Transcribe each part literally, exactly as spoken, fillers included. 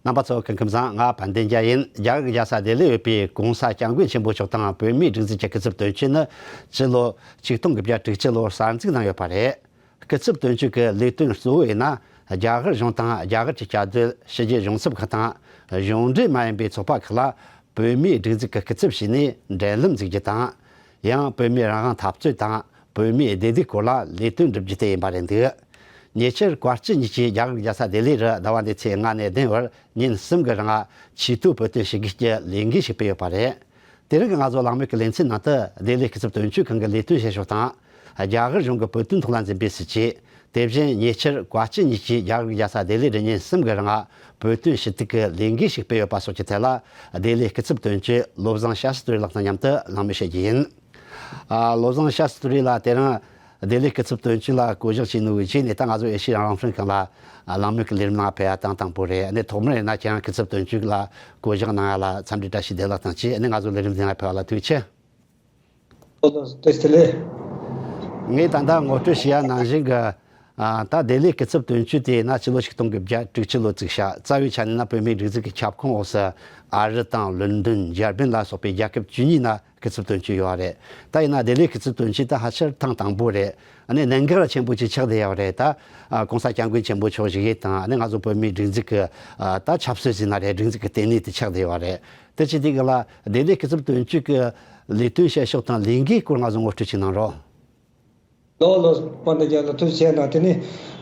རྣམ་པ་ཚོ་སྐུ་ཁམས་བཟང་། ང་དཔལ་ལྡན་རྒྱལ་ཡིན། རྒྱ་གར་གྱི་རྒྱལ་ས་ལྡི་ལིར་ཡོད་པའི་༸གོང་ས་༸སྐྱབས་མགོན་ཆེན་པོ་མཆོག་དང་བོད་མིའི་སྒྲིག་འཛུགས་ཀྱི་སྐུ་ཚབ་དོན་གཅོད་ནི་སྤྱི་ལོ་ཆིག་སྟོང་དགུ་བརྒྱ་དྲུག་ཅུ་ལོར་གསར་འཛུགས་གནང་ཡོད་པ་རེད། སྐུ་ཚབ་དོན་གཅོད་ཀྱི་ལས་དོན་གཙོ་བོ་ཡིན་ན། རྒྱ་གར་གཞུང་དང་རྒྱ་གར་གྱི་བཅའ་སྡོད་ཕྱི་རྒྱལ་གཞུང་ཚབ་ཁག་དང་། གཞུང་འབྲེལ་མ་ཡིན་པའི་ཚོགས་པ་ཁག་ལ་བོད་མིའི་སྒྲིག་འཛུགས་ཀྱི་སྐུ་ཚབ་བྱས་ནས་འབྲེལ་ལམ་འཛུགས་རྒྱུ་དང་། ཡང་བོད་མིའི་རང་དབང་འཐབ་རྩོད་དང་བོད་མིའི་བདེ་སྡུག་སྐོར་ལ་ལས་དོན་བསྒྲུབ་རྒྱུ་དེ་ཡིན་པ་རེད་འདུག་ཉེ་ཆར་བཀའ་སྤྱི་གཉིས་ཀྱིས་རྒྱ་གར་རྒྱལ་ས་ལྡི་ལི་རུ་ཟླ་བ་འདིའི་ཚེས་ལྔ་ནས་བདུན་བར་ཉིན་གསུམ་གྱི་རིང་ཆེས་མཐོའི་བོད་དོན་ཞི་རྒོལ་གྱི་ལས་འགུལ་ཞིག་སྤེལ་ཡོད་པ་རེད། དེ་རིང་གི་ང་ཚོ་གླེང་མོལ་གྱི་ལེ་ཚན་ནང་དུ་ལྡི་ལིའི་སྐུ་ཚབ་དོན་གཅོད་ཁང་གི་ལས་དོན་བྱེད་ཕྱོགས་དང་། རྒྱ་གར་གཞུང་གི་བོད་དོན་ཐོག་ལ་འཛིན་པའི་སྲིད་བྱུས། དེ་བཞིན་ཉེ་ཆར་བཀའ་སྤྱི་གཉིས་ཀྱིས་རྒྱ་གར་རྒྱལ་ས་ལྡི་ལི་རུ་ཉིན་གསུམ་གྱི་རིང་བོད་དོན་ཞུ་གཏུག་གི་ལས་འགུལ་ཞིག་སྤེལ་ཡོད་པ་སོགས་ཀྱི་ཐད་ལ། ལྡི་ལིའི་སྐུ་ཚབ་དོན་གཅོད་བློ་བཟང་ཤཱ་སྟྲི་ལགས་དང་མཉམ་དུ་གླེང་མོལ་བྱེད་རྒྱུ་ཡིན། ཨ། བློ་བཟང་ཤཱ་སྟྲི་ལགས། དེ་རིང་ལྡི་ལིའི་སྐུ་ཚབ་དོན་གཅོད་ལ་བསྐོ་གཞག་བྱས་ནོ་གི་རྗེས་ནས་ད་ང་ཚོ་ཨེ་ཤེ་ཡ་རང་དབང་རླུང་འཕྲིན་ཁང་ལ་གླེང་མོལ་གྱི་ལས་རིམ་ནང་ཕེབས་ཡ་དང་དང་པོ་རེད། ཨ་ནི་ཐོག་མར་ཡིན་ན་ཁྱེད་རང་སྐུ་ཚབ་དོན་གཅོད་ལ་བསྐོ་གཞག་གནང་ཡ་ལ་འཚམས་འདྲི་བཀྲ་ཤིས་བདེ་ལེགས་དང་བཅས། ཨ་ནི་ང་ཚོ་ལས་རིམ་འདི་ནང་ཕེབས་ཡ་ལ་ཐུགས་རྗེ་ཆེ། ཨོ་ལགས་སོ། བཀྲ་ཤིས་བདེ་ལེགས། ངས་ད་ལྟ་ངོ་སྤྲོད་བྱས་ཡ་ནང་བཞིན་གྱི། ཨ། ད་ལྡི་ལིའི་སྐུ་ཚབ་དོན་གཅོད་དེ་ཡིན་ན་སྤྱི་ལོ་ཆིག་སྟོང་དགུ་བརྒྱ་དྲུག་ཅུ་ལོ་བཙུགས་ཤག་རྩ་བའི་ཆ་ནས་ན་བོད་མིའི་སྒྲིག་འཛུགས་ཀྱི་ཁྱབ་ཁོངས་འོག་སུ་ཨ་རི་དང་ལོན་ཌོན། འཇར་པན་ལ་སོགས་པའི་རྒྱལ་ཁབ་བཅུ་གཉིས་ན་སྐུ་ཚབ་དོན་གཅོད་ཡོད་པ་རེད། ད་ཡིན་ན་ལྡི་ལིའི་སྐུ་ཚབ་དོན་གཅོད་ད་ཕལ་ཆེར་ཐེངས་དང་པོ་རེད། ཨ་ནི་གནད་འགག་ཆེན་པོ་ཅིག་ཆགས་བསྡད་ཡོད་རེད། ད་༸གོང་ས་༸སྐྱབས་མགོན་ཆེན་པོ་མཆོག་བཞུགས་ཡུལ་དང་། ཨ་ནི་ང་ཚོ་བོད་མིའི་སྒྲིག་འཛུགས་ཀྱི་ད་ཆབ་སྲིད་ཟེར་ན་རེད། སྒྲིག་འཛུགས་ཀྱི་ལྟེ་གནས་དེ་ཆགས་བསྡད་ཡོད་རེད། དེ་བྱེད་དུས་སྒང་ལ་ལྡི་ལིའི་སྐུ་ཚབ་དོན་གཅོད་ཀྱི་ལས་དོན་བྱེད་ཕྱོགས་དང་ལས་འགུལ་སྐོར་ང་ཚོ་ངོ་སྤྲོད་ཅིག་གནང་རོགས། ལགས་ལགས། དཔལ་ལྡན་རྒྱལ་ལགས་ཐུགས་རྗེ་གནང་། དེ་ནི་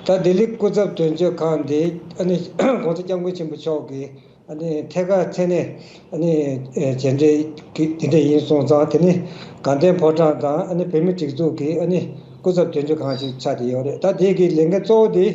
ད་ལྡི་ལི་སྐུ་ཚབ་དོན་གཅོད་ཁང་འདི་ཨ་ནི་༸གོང་ས་༸སྐྱབས་མགོན་ཆེན་པོ་མཆོག་གིས་ཨ་ནི་ཐད་ཀར་མཚན་གནས་ཨ་ནི་མཇལ་འཕྲད་ཀྱི་དེ་འདྲ་ཡིན་སོང་ཙང་། དེ་ནི་དགའ་ལྡན་ཕོ་བྲང་དང་ཨ་ནི་བོད་མིའི་སྒྲིག་འཛུགས་ཀྱི་ཨ་ནི་སྐུ་ཚབ་དོན་གཅོད་ཁང་ཞིག་ཆགས་བསྡད་ཡོད་རེད། ད་དེ་གི་ལས་འགན་གཙོ་བོ་དེ་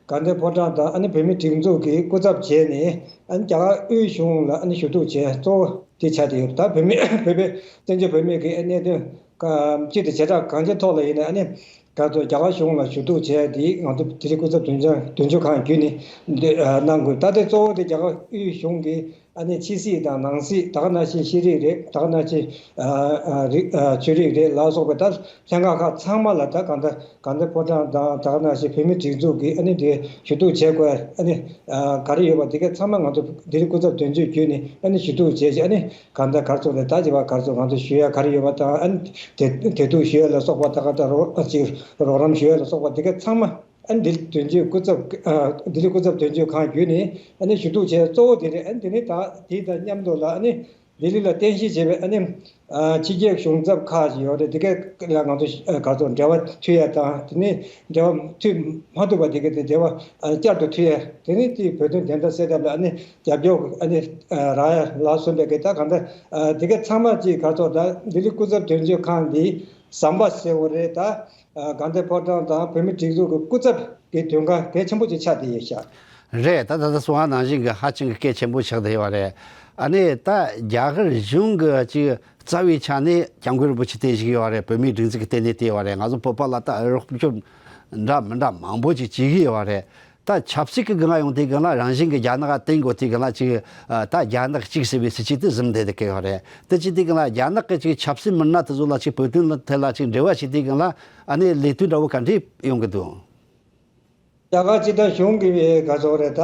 དགའ་ལྡན་ཕོ་བྲང་དང་ཨ་ནི་བོད་མིའི་སྒྲིག་འཛུགས་ཀྱི་སྐུ་ཚབ་བྱས་ནས་ཨ་ནི་རྒྱ་གར་དབུས་གཞུང་ལ་ཨ་ནི་ཞུ་གཏུག་བྱས་གཙོ་བོ་དེ་ཆགས་བསྡད་ཡོད་རེད། ད་བོད་མི་བོད་པའི་བཙན་བྱོལ་བོད་མི་གི་གནད་དོན་ག་སྤྱི་དང་བྱེ་བྲག་གང་ཅིའི་ཐོག་ལ་ཡིན་ན་ཨ་ནི་ག་ཚོད་རྒྱ་གར་གཞུང་ལ་ཞུ་གཏུག་བྱས་དེ་ང་ཚོ་ལྡི་ལི་སྐུ་ཚབ་དོན་གཅོད་དོན་གཅོད་ཁང་བརྒྱུད་ནས་འདི་གནང་དགོས། ད་ལྟ་གཙོ་བོ་དེ་རྒྱ་གར་དབུས་གཞུང་གི་ཨ་ནི་ཕྱི་སྲིད་དང་ནང་སྲིད། ད་ག་ནང་བཞིན་ཤེས་རིག་རེད། ད་ག་ནང་བཞིན་ཨ་ཨ་རིག་ཨ་ཆོས་རིག་རེད་ལ་སོགས་པའི་ད་ལྷན་ཁག་ཁག་ཚང་མ་ལ་ད་གང་ལྟར་དགའ་ལྡན་ཕོ་བྲང་དང་། ད་ག་ནང་བཞིན་བོད་མིའི་སྒྲིག་འཛུགས་ཀྱི་ཨ་ནི་དེ་ཞུ་གཏུག་བྱེད་དགོས་ཨ་ནི་ཨ་ག་རེ་ཡོད་པ་དེ་ག་ཚང་མ་ང་ཚོ་ལྡི་ལི་སྐུ་ཚབ་དོན་གཅོད་བརྒྱུད་ནས་ཨ་ནི་ཞུ་གཏུག་བྱས་བྱས། ཨ་ནི་གང་ལྟར་ག་རེ་ཟེར་དགོས་རེད། ད་ཅིག་བ་ག་རེ་ཟེར་དགོས། ང་ཚོ་ཞུ་ཡ་ག་རེ་ཡོད་པ་དང་། ཨ་ནི་དེ་དེ་དུས་ཞུ་ཡ་ལ་སོགས་པ། ད་ག་ད་རོགས་ཨ་ཅིག་རོགས་རམ་ཞུ་ཡ་ལ་སོགས་པ་དེ་ག་ཚང་མ་ཨ་ནི་ལྡི་ལི་དོན་གཅོད་སྐུ་ཚབ་ཨ་ལྡི་ལི་སྐུ་ཚབ་དོན་གཅོད་ཁང་བརྒྱུད་ནས་ཨ་ནི་ཞུ་གཏུག་བྱས། གཙོ་བོ་དེ་རེད། ཨ་ནི་དེ་ནི་ད་དེ་དང་མཉམ་དུ་ལ་ཨ་ནི་ལྡི་ལི་ལ་རྟེན་གཞི་བྱས་པའི་ཨ་ནི་ཨ་ཕྱི་རྒྱལ་གཞུང་ཚབ་ཁག་ཅིག་ཡོད་རེད། དེ་ག་ལ་ང་ཚོ་ཨ་ག་ཚོད་འབྲེལ་བ་མཐུད་ཡ་དང་། དེ་ནས་འབྲེལ་བ་མཐུད་མ་ཐུབ་པ་དེ་ག་དེ་འབྲེལ་བ་ཨ་བསྐྱར་དུ་མཐུད་ཡ། དེ་ནས་དེ་བོད་དོན་བདེན་མཐའ་གསལ་ཐབས་ལ་ཨ་ནི་རྒྱབ་སྐྱོར་ཨ་ནི་ཨ་རག་ཡ་ལ་སོགས་པའི་གི་ད་གང་ལྟར་ཨ་དེ་ག་ཚང་མ་ཅིག་ག་ཚོད་ད་ལྡི་ལི་སྐུ་ཚབ་དོན་གཅོད་ཁང་འདི་ཟམ་པ་ཟེར་བ་རེད། ད་ཨ་དགའ་ལྡན་ཕོ་བྲང་དང་བོད་མིའི་སྒྲིག་འཛུགས་ཀྱི་སྐུ་ཚབ་ཀྱི་དོན་ཁང་གལ་ཆེན་པོ་ཅིག་ཆགས་བསྡད་ཡོད་ཤག་རེད། ད་ད་ལྟ་གསུངས་པ་ནང་བཞིན་གྱི་ཧ་ཅང་གི་གལ་ཆེན་པོ་ཆགས་བསྡད་ཡོད་རེད། ཨ་ནི་ད་རྒྱ་གར་གཞུང་གི་ཅིག་རྩ་བའི་ཆ་ནས་༸སྐྱབས་མགོན་རིན་པོ་ཆེ་དེ་བཞུགས་ཡོད་རེད། བོད་མིའི་སྒྲིག་འཛུགས་ཀྱི་ལྟེ་གནས་དེ་ཡོད་རེད། ང་ཚོ་བོད་པ་ལ་ད་རོགས་སྐྱོབ་འདྲ་མི་འདྲ་མང་པོ་ཅིག་བྱེད་ཀྱི་ཡོད་རེད། ད་ཆབ་སྲིད་ཀྱི་སྒང་ཡོང་དུས་སྒང་ལ་རང་བཞིན་གྱི་རྒྱ་ནག་བསྟེན་དགོས་དུས་སྒང་ལ་ཅིག་ད་རྒྱ་ནག་གཅིག་ཟེར་བའི་སྲིད་བྱུས་དེ་བཟུང་བསྡད་ཀྱི་ཡོད་རེད། དེ་བྱེད་དུས་སྒང་ལ་རྒྱ་ནག་གི་ཅིག་ཆབ་སྲིད་མི་སྣ་དེ་ཚོ་ལ་ཅིག་བོད་དོན་ལ་ཐད་ལ་ཅིག་འབྲེལ་བ་བྱེད་དུས་སྒང་ལ་ཨ་ནི་ལས་དོན་འདྲ་བོ་ག་འདྲས་ཡོང་གི་འདུག་རྒྱ་གར་སྤྱི་བཏང་གཞུང་གི་ག་ཚོད་རེད། ད་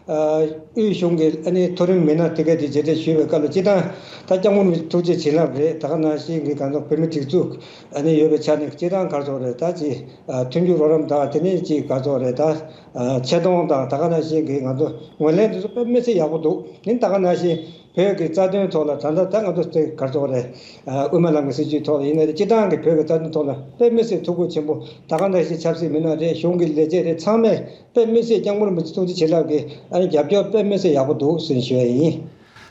ཨ་དབུས་གཞུང་གི་ཨ་ནི་མཐོ་རིམ་མི་སྣ་དེ་ག་དེ་མཇལ་འཕྲད་ཞུས་པའི་སྐབས་ལ་སྤྱི་བཏང་ད་༸སྐྱབས་མགོན་རིན་པོ་ཆེ་ཐུགས་རྗེ་བྱིན་རླབས་རེད། ད་ག་ནང་བཞིན་གྱི་ག་ཚོད་བོད་མི་སྒྲིག་འཛུགས་ཨ་ནི་ཡོད་པའི་ཆ་ནས་སྤྱི་བཏང་ག་ཚོད་རེད། ད་ཅིག་ཨ་མཐུན་འགྱུར་རོགས་རམ་དང་། དེ་ནས་ཅིག་ག་ཚོད་རེད། ད་ཨ་ཆེ་མཐོང་དང་། ད་ག་ནང་བཞིན་གྱི་ང་ཚོ་ངོས་ལེན་དེ་ཚོ་དཔེ་མི་སྲིད་ཡག་པོ་འདུག་ཨ་ནི་ད་ག་ནང་བཞིན་བོད་ཀྱི་རྩ་དོན་ཐོག་ལ་ད་ལྟ་ད་ང་ཚོ་དེ་ག་ཚོད་རེད། ཨ་དབུ་མ་ལམ་གྱི་སྲིད་བྱུས་ཐོག་ལ་ཡིན་ན་རེད། སྤྱི་བཏང་གི་བོད་ཀྱི་རྩ་དོན་ཐོག་ལ་དཔེ་མི་སྲིད་ཐུགས་ཁུར་ཆེན་པོ། ད་ག་ནང་བཞིན་ཆབ་སྲིད་མི་སྣ་རེད། གཞུང་གི་ལས་བྱེད་རེད། ཚང་མས་དཔེ་མི་སྲིད་༸སྐྱབས་མགོན་རིན་པོ་ཆེ་ཐུགས་རྗེ་བྱིན་རླབས་ཀྱི་ཨ་ནི་རྒྱབ་སྐྱོར་དཔེ་མི་སྲིད་ཡག་པོ་འདུག་ཟེར་ཞུ་ཡ་ཡིན།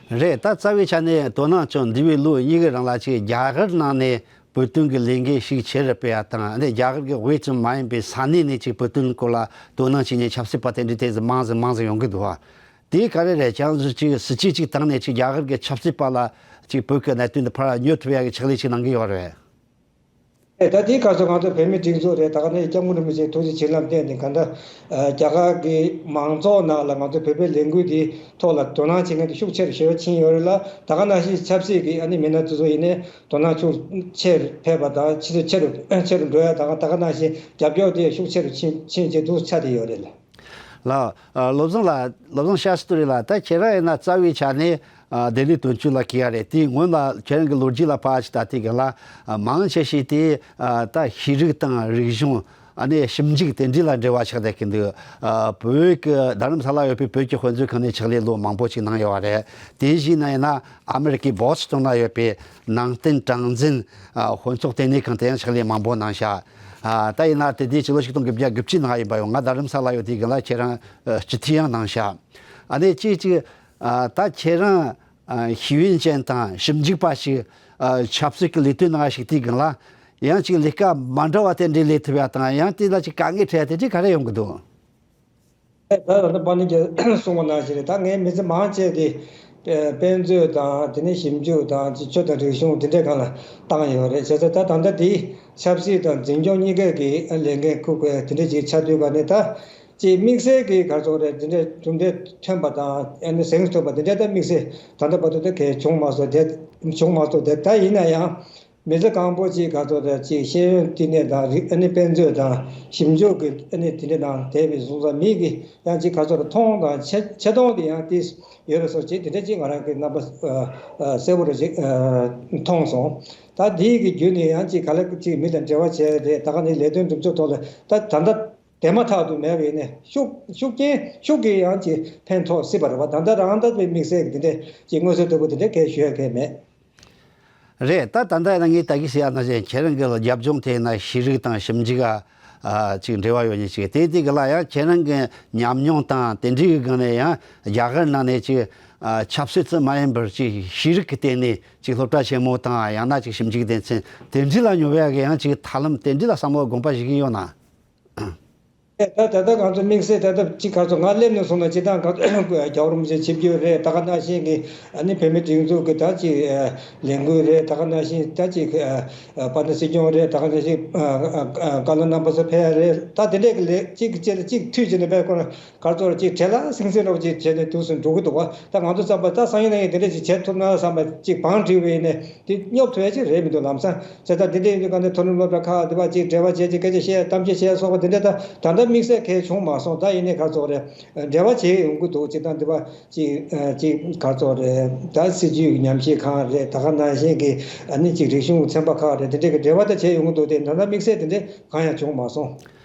རེད། ད་རྩ་བའི་ཆ་ནས་དོ་སྣང་བྱུང་། འདས་པའི་ལོ་གཉིས་ཀྱི་རིང་ལ་ཅིག་རྒྱ་གར་ནང་ནས་བོད་དོན་གྱི་ལས་འགུལ་ཤུགས་ཆེ་རུ་སྤེལ་ཡ་དང་། ཨ་ནི་རྒྱ་གར་གྱི་དབུས་ཙམ་མ་ཡིན་པའི་ས་གནས་ནས་ཅིག་བོད་དོན་སྐོར་ལ་དོ་སྣང་བྱེད་མཁན་ཆབ་སྲིད་པ་དེ་འདྲའི་དེ་ཚོ་མང་ཙམ་མང་ཙམ་ཡོང་གི་འདུག་བ། དེ་ག་རེ་རེད། ཅང་ཟུ་ཅིག་སྲིད་ཇུས་ཅིག་བཏང་ནས་ཅིག་རྒྱ་གར་གྱི་ཆབ་སྲིད་པ་ལ་ཅིག་བོད་ཀྱི་གནད་དོན་འདི་ཕར་ཉོ་ཐུབ་ཡ་གི་ཕྱག་ལས་ཅིག་གནང་གི་ཡོད་རེད། ཨེ་ད་དེའི་སྐབས་སུ་ང་ཚོ་བོད་མི་སྒྲིག་འཛུགས་རེད། ད་ག་ནས་༸སྐྱབས་མགོན་རིན་པོ་ཆེ་ཐུགས་རྗེ་བྱིན་རླབས་བརྟེན་ནས་ག་འདྲ་ཨ་རྒྱ་གར་གྱི་མང་ཚོགས་ནང་ལ་ང་ཚོ་བོད་པའི་ལས་འགུལ་འདིའི་ཐོག་ལ་དོ་སྣང་བྱེད་མཁན་དེ་ཤུགས་ཆེ་རུ་ཞེ་པོ་ཕྱིན་ཡོད་རེད་ལ། ད་ག་ནང་བཞིན་ཆབ་སྲིད་ཀྱི་ཨ་ནི་མི་སྣ་དེ་ཚོ་ཡིན་ནའི་དོ་སྣང་ཤུགས་ཆེ་རུ་ཕེབས་པ་དང་། ཆེ་རུ་ཆེ་རུ་ཆེ་རུ་འགྲོ་ཡ་དང་། ད་ག་ནང་བཞིན་རྒྱབ་སྐྱོར་དེ་ཤུགས་ཆེ་རུ་ཕྱིན་ཕྱིན་བྱས་འདུག་ཆགས་བསྡད་ཡོད་རེད་ལ། ལགས། ཨ། བློ་བཟང་ལགས། བློ་བཟང་ཤཱསྟྲི་ལགས། ད་ཁྱེད་རང་ཡིན་ན་རྩ་བའི་ཆ་ནས། ཨ། ལྡི་ལི་དོན་གཅོད་ལ་བསྐོས་ཡ་རེད། དེའི་སྔོན་ལ་ཁྱེད་རང་གི་ལོ་རྒྱུས་ལ་ཕར་ཅིག་ལྟ་དུས་སྒང་ལ། ཨ། མང་ཆེ་ཤོས་དེ། ཨ། ད་ཤེས་རིག་དང་རིག་གཞུང་། ཨ་ནི་ཞིབ་འཇུག་དེ་འདྲ་ལ་འབྲེལ་བ་ཆགས་བསྡད་ཀྱི་འདུག། ཨ། བོད་ཀྱི་རྡ་རམ་ས་ལ་ཡོད་པའི་བོད་ཀྱི་དཔེ་མཛོད་ཁང་ནས་ཕྱག་ལས་ལོ་མང་པོ་ཅིག་གནང་ཡོད་པ་རེད། དེ་བཞིན་ན་ཡིན་ན་ཨ་མེ་རི་ཀའི་བོ་སི་ཊོན་ལ་ཡོད་པའི་ནང་བསྟན་གྲངས་འཛིན། ཨ། དཔེ་ཚོགས་ལྟེ་གནས་ཁང་དུ་ཡང་ཕྱག་ལས་མང་པོ་གནང་ཤག། ཨ། ད་ཡིན་ན་དེ་དུས་ཕྱི་ལོ་ཆིག་སྟོང་དགུ་བརྒྱ་དགུ་བཅུ་ནང་ཡིན་པ་ཡོང་། ང་རྡ་རམ་ས་ལ་ཡོད་དུས་སྒང་ལ་ཁྱེད་རང་། ཨ། སྤྱི་འཐུས་ཡང་གནང་ཤག། ཨ་ནི་གཅིག་གཅིག། ཨ། ད་ཁྱེད་རང་། ཨ། ཤེས་ཡོན་ཅན་དང་ཞིབ་འཇུག་པ་ཞིག། ཨ། ཆབ་སྲིད་ཀྱི་ལས་དོན་ནང་ཞུགས་དུས་སྒང་ལ། ཡང་ཅིག་ལས་ཀ་མ་འདྲ་བ་དེ་འདྲའི་ལས་ཐུབ་ཡ་དང་། ཡང་དེ་ལ་ཅིག་དཀའ་ངལ་འཕྲད་ཡ་དེ་འདྲ་ག་རེ་ཡོང་གི་འདུག། ད་ད་ལྟ་པ་ནི་གསུངས་པ་ནང་བཞིན་རེད། ད་ངའི་མི་ཚེ་མང་ཆེ་དེ་དཔེ་མཛོད་དང་། དེ་ནས་ཞིབ་འཇུག་དང་། ཅིག་ཆོས་དང་རིག་གཞུང་དེ་འདྲའི་སྒང་ལ་བཏང་ཡོད་རེད། བྱས་ཙང་ད་ད་ལྟ་དེ་ཆབ་སྲིད་དང་འཛིན་སྐྱོང་གཉིས་ཀའི་གི་ལས་འགན་འཁུར་དགོས་དེ་འདྲ་ཅིག་ཆགས་དུས་སྒང་ནས། ད་ཅིག་དམིགས་བསལ་གྱི་ག་རེ་ཟེར་དགོས་རེད། དེ་འདྲའི་གྲུབ་འབྲས་ཐོན་པ་དང་། ཨ་ནི་གཟེངས་ཐོན་པ་དེ་འདྲ་ད་དམིགས་བསལ་ད་ལྟ་བར་དུ་ད་གང་ཡང་བྱུང་མ་སོང་། དེ་བྱུང་མ་སོང་། དེ་ད་ཡིན་ན་ཡང་མི་ཚེ་གང་པོ་ཅིག་ག་རེ་ཟེར་དགོས་རེད། ཅིག་ཤེས་ཡོན་བསྟི་གནས་དང་། རིག། ཨ་ནི་དཔེ་མཛོད་དང་ཞིབ་འཇུག་གི། ཨ་ནི་དེ་འདྲ་ནང་བསྡད་པའི་སོང་ཙང་མི་གི་ཡང་ཅིག་ག་རེ་ཟེར་དགོས་རེད། མཐོང་དང་ཆེ་ཆེ་མཐོང་དེ་ཡང་དེ་ཡོད་རེད་སོགས་ཅིག་དེ་འདྲ་ཅིག་ང་རང་གི་རྣམ་པ། ཨ། ཨ། གསལ་པོ་རེ་ཅིག། ཨ། མཐོང་སོང་། ད་དེའི་གི་བརྒྱུད་ནས་ཡང་ཅིག་ག་ལེར་ཅིག་མི་དང་འབྲེལ་བ་བྱས་རེད། ད་ག་ནས་ལས་དོན་སྒྲུབ་ཕྱོགས་ཐོག་ལ་ད་ད་ལྟ་དེ་མ་ཐག་ཏུ་མེད་པ་ཡིན་ནའི་ཤུགས་ཤུགས་རྐྱེན་ཤུགས་ཀྱིས་ཡང་ཅིག་ཕན་ཐོགས་སྲིད་པ་རེད་པ། ད་ལྟ་རང་ལྟ་བུའི་དམིགས་བསལ་གྱི་དེ་འདྲའི་ཅིག་མངོན་གསལ་དོད་པོ་དེ་འདྲའི་གང་ཞུ་ཡ་གང་མེད། རེད། ད་ད་ལྟ་ཡིན་ན་ངས་ད་གིན་ཞུས་པ་ནང་བཞིན་ཁྱེད་རང་གི་རྒྱབ་ལྗོངས་དེ་ཡིན་ན་ཤེས་རིག་དང་ཞིབ་འཇུག་ག་ཨ། ཅིག་འབྲེལ་བ་ཡོད་མཁན་ཞིག། དེ་དེ་གི་ལ་ཡང་ཁྱེད་རང་གི་ཉམས་མྱོང་དང་དེ་འདྲའི་གི་སྒང་ནས་ཡང་རྒྱ་གར་ནང་ནས་ཅིག། ཨ། ཆབ་སྲིད་ཙམ་མ་ཡིན་པར་ཅིག་ཤེས་རིག་གི་སྟེང་ནས་ཅིག་སློབ་གྲྭ་ཆེན་མོ་དང་། ཡང་ན་ཅིག་ཞིབ་འཇུག་སྡེ་ཚན་དེ་འདྲ་ལ་ཉོ་བའི་གི་ཡང་ཅིག་ཐབས་ལམ་དེ་འདྲ་ལ་བསམ་བློ་དགོངས་པ་བཞེས་ཀྱི་ཡོད་ན། ད་ད་ལྟ་ང་ཚོ་དམིགས་བསལ་ད་ལྟ་ཅིག་ག་རེ་ཟེར། ང་སླེབས་ནས་བཟུང་ནས་སྤྱིར་བཏང་ག་རྒྱལ་བ་རིན་པོ་ཆེ་ཆིབས་བསྒྱུར་རེད། ད་ག་ནང་བཞིན་གྱི་ཨ་ནི་བོད་མིའི་སྒྲིག་འཛུགས་ཀྱི་ད་ཅིག་ལས་འགུལ་རེད། ད་ག་ནང་བཞིན་ད་ཅིག་དཔལ་ལྡན་སྲིད་སྐྱོང་རེད། ད་ག་ནང་བཞིན་བཀའ་བློན་རྣམ་པ་ཚོ་ཕེབས་ཡ་རེད། ད་དེ་འདྲས་ཀྱི་ལས་གཅིག་གི་རྗེས་ལ་གཅིག་མཐུད་བྱས་ནས་དཔེ་ཁོ་རང་ག་རེ་ཟེར། ཅིག་བྲེལ་བ་ཟིང་ཟིང་འདྲ་བོ་ཅིག་བྱས་ནས་དུས་སུ་འགྲོ་གི་འདུག་པ། ད་ང་ཚོ་བསམ་པ་ད་སང་ཉིན་གནངས་ཉིན་དེ་འདྲས་ཅིག་བྱེད་ཐུབ་ན་བསམ་པ་ཅིག་བང་བསྒྲིགས་པ་ཡིན་ནའི་དེ་སྙོབ་ཐུབ་ཡ་ཅིག་རེད་མི་འདུག་ལམ་སང་། བྱས་ཙང་དེ་འདྲ་ཡིན་དུས་ག་ནས་མཐོ་རིམ་སློབ་གྲྭ་ཁག་དེ་བ་ཅིག་འབྲེལ་བ་བྱས་ཅིག་སྐད་ཆ་བཤད། གཏམ་བཤད་བཤད་སོགས་པ་དེ་འདྲ་ད་ད་ལྟ་དམིགས་བསལ་གང་ཡང་བྱུང་མ་སོང་། ད་ཡིན་ནའི་ག་རེ་ཟེར་དགོས་རེད། འབྲེལ་བ་བྱས་ཡོང་གི་འདུག། སྤྱིར་བཏང་དེ་བ་ཅིག་ཨ། ཅིག་ག་རེ་ཟེར་དགོས་རེད། ད་སྲིད་བྱུས་ཀྱི་ཉམས་ཞིབ་ཁང་རེད། ད་ག་ནང་བཞིན་གྱི་ཨ་ནི་ཅིག་རིག་གཞུང་ཚན་པ་ཁག་རེད། དེ་འདྲ་གི་འབྲེལ་བ་ད་བྱས་ཡོང་གི་འདུག། དེ་ད་ལྟ་དམིགས་བསལ་དེ་འདྲ་གང་ཡང་བྱུང་མ་སོང་།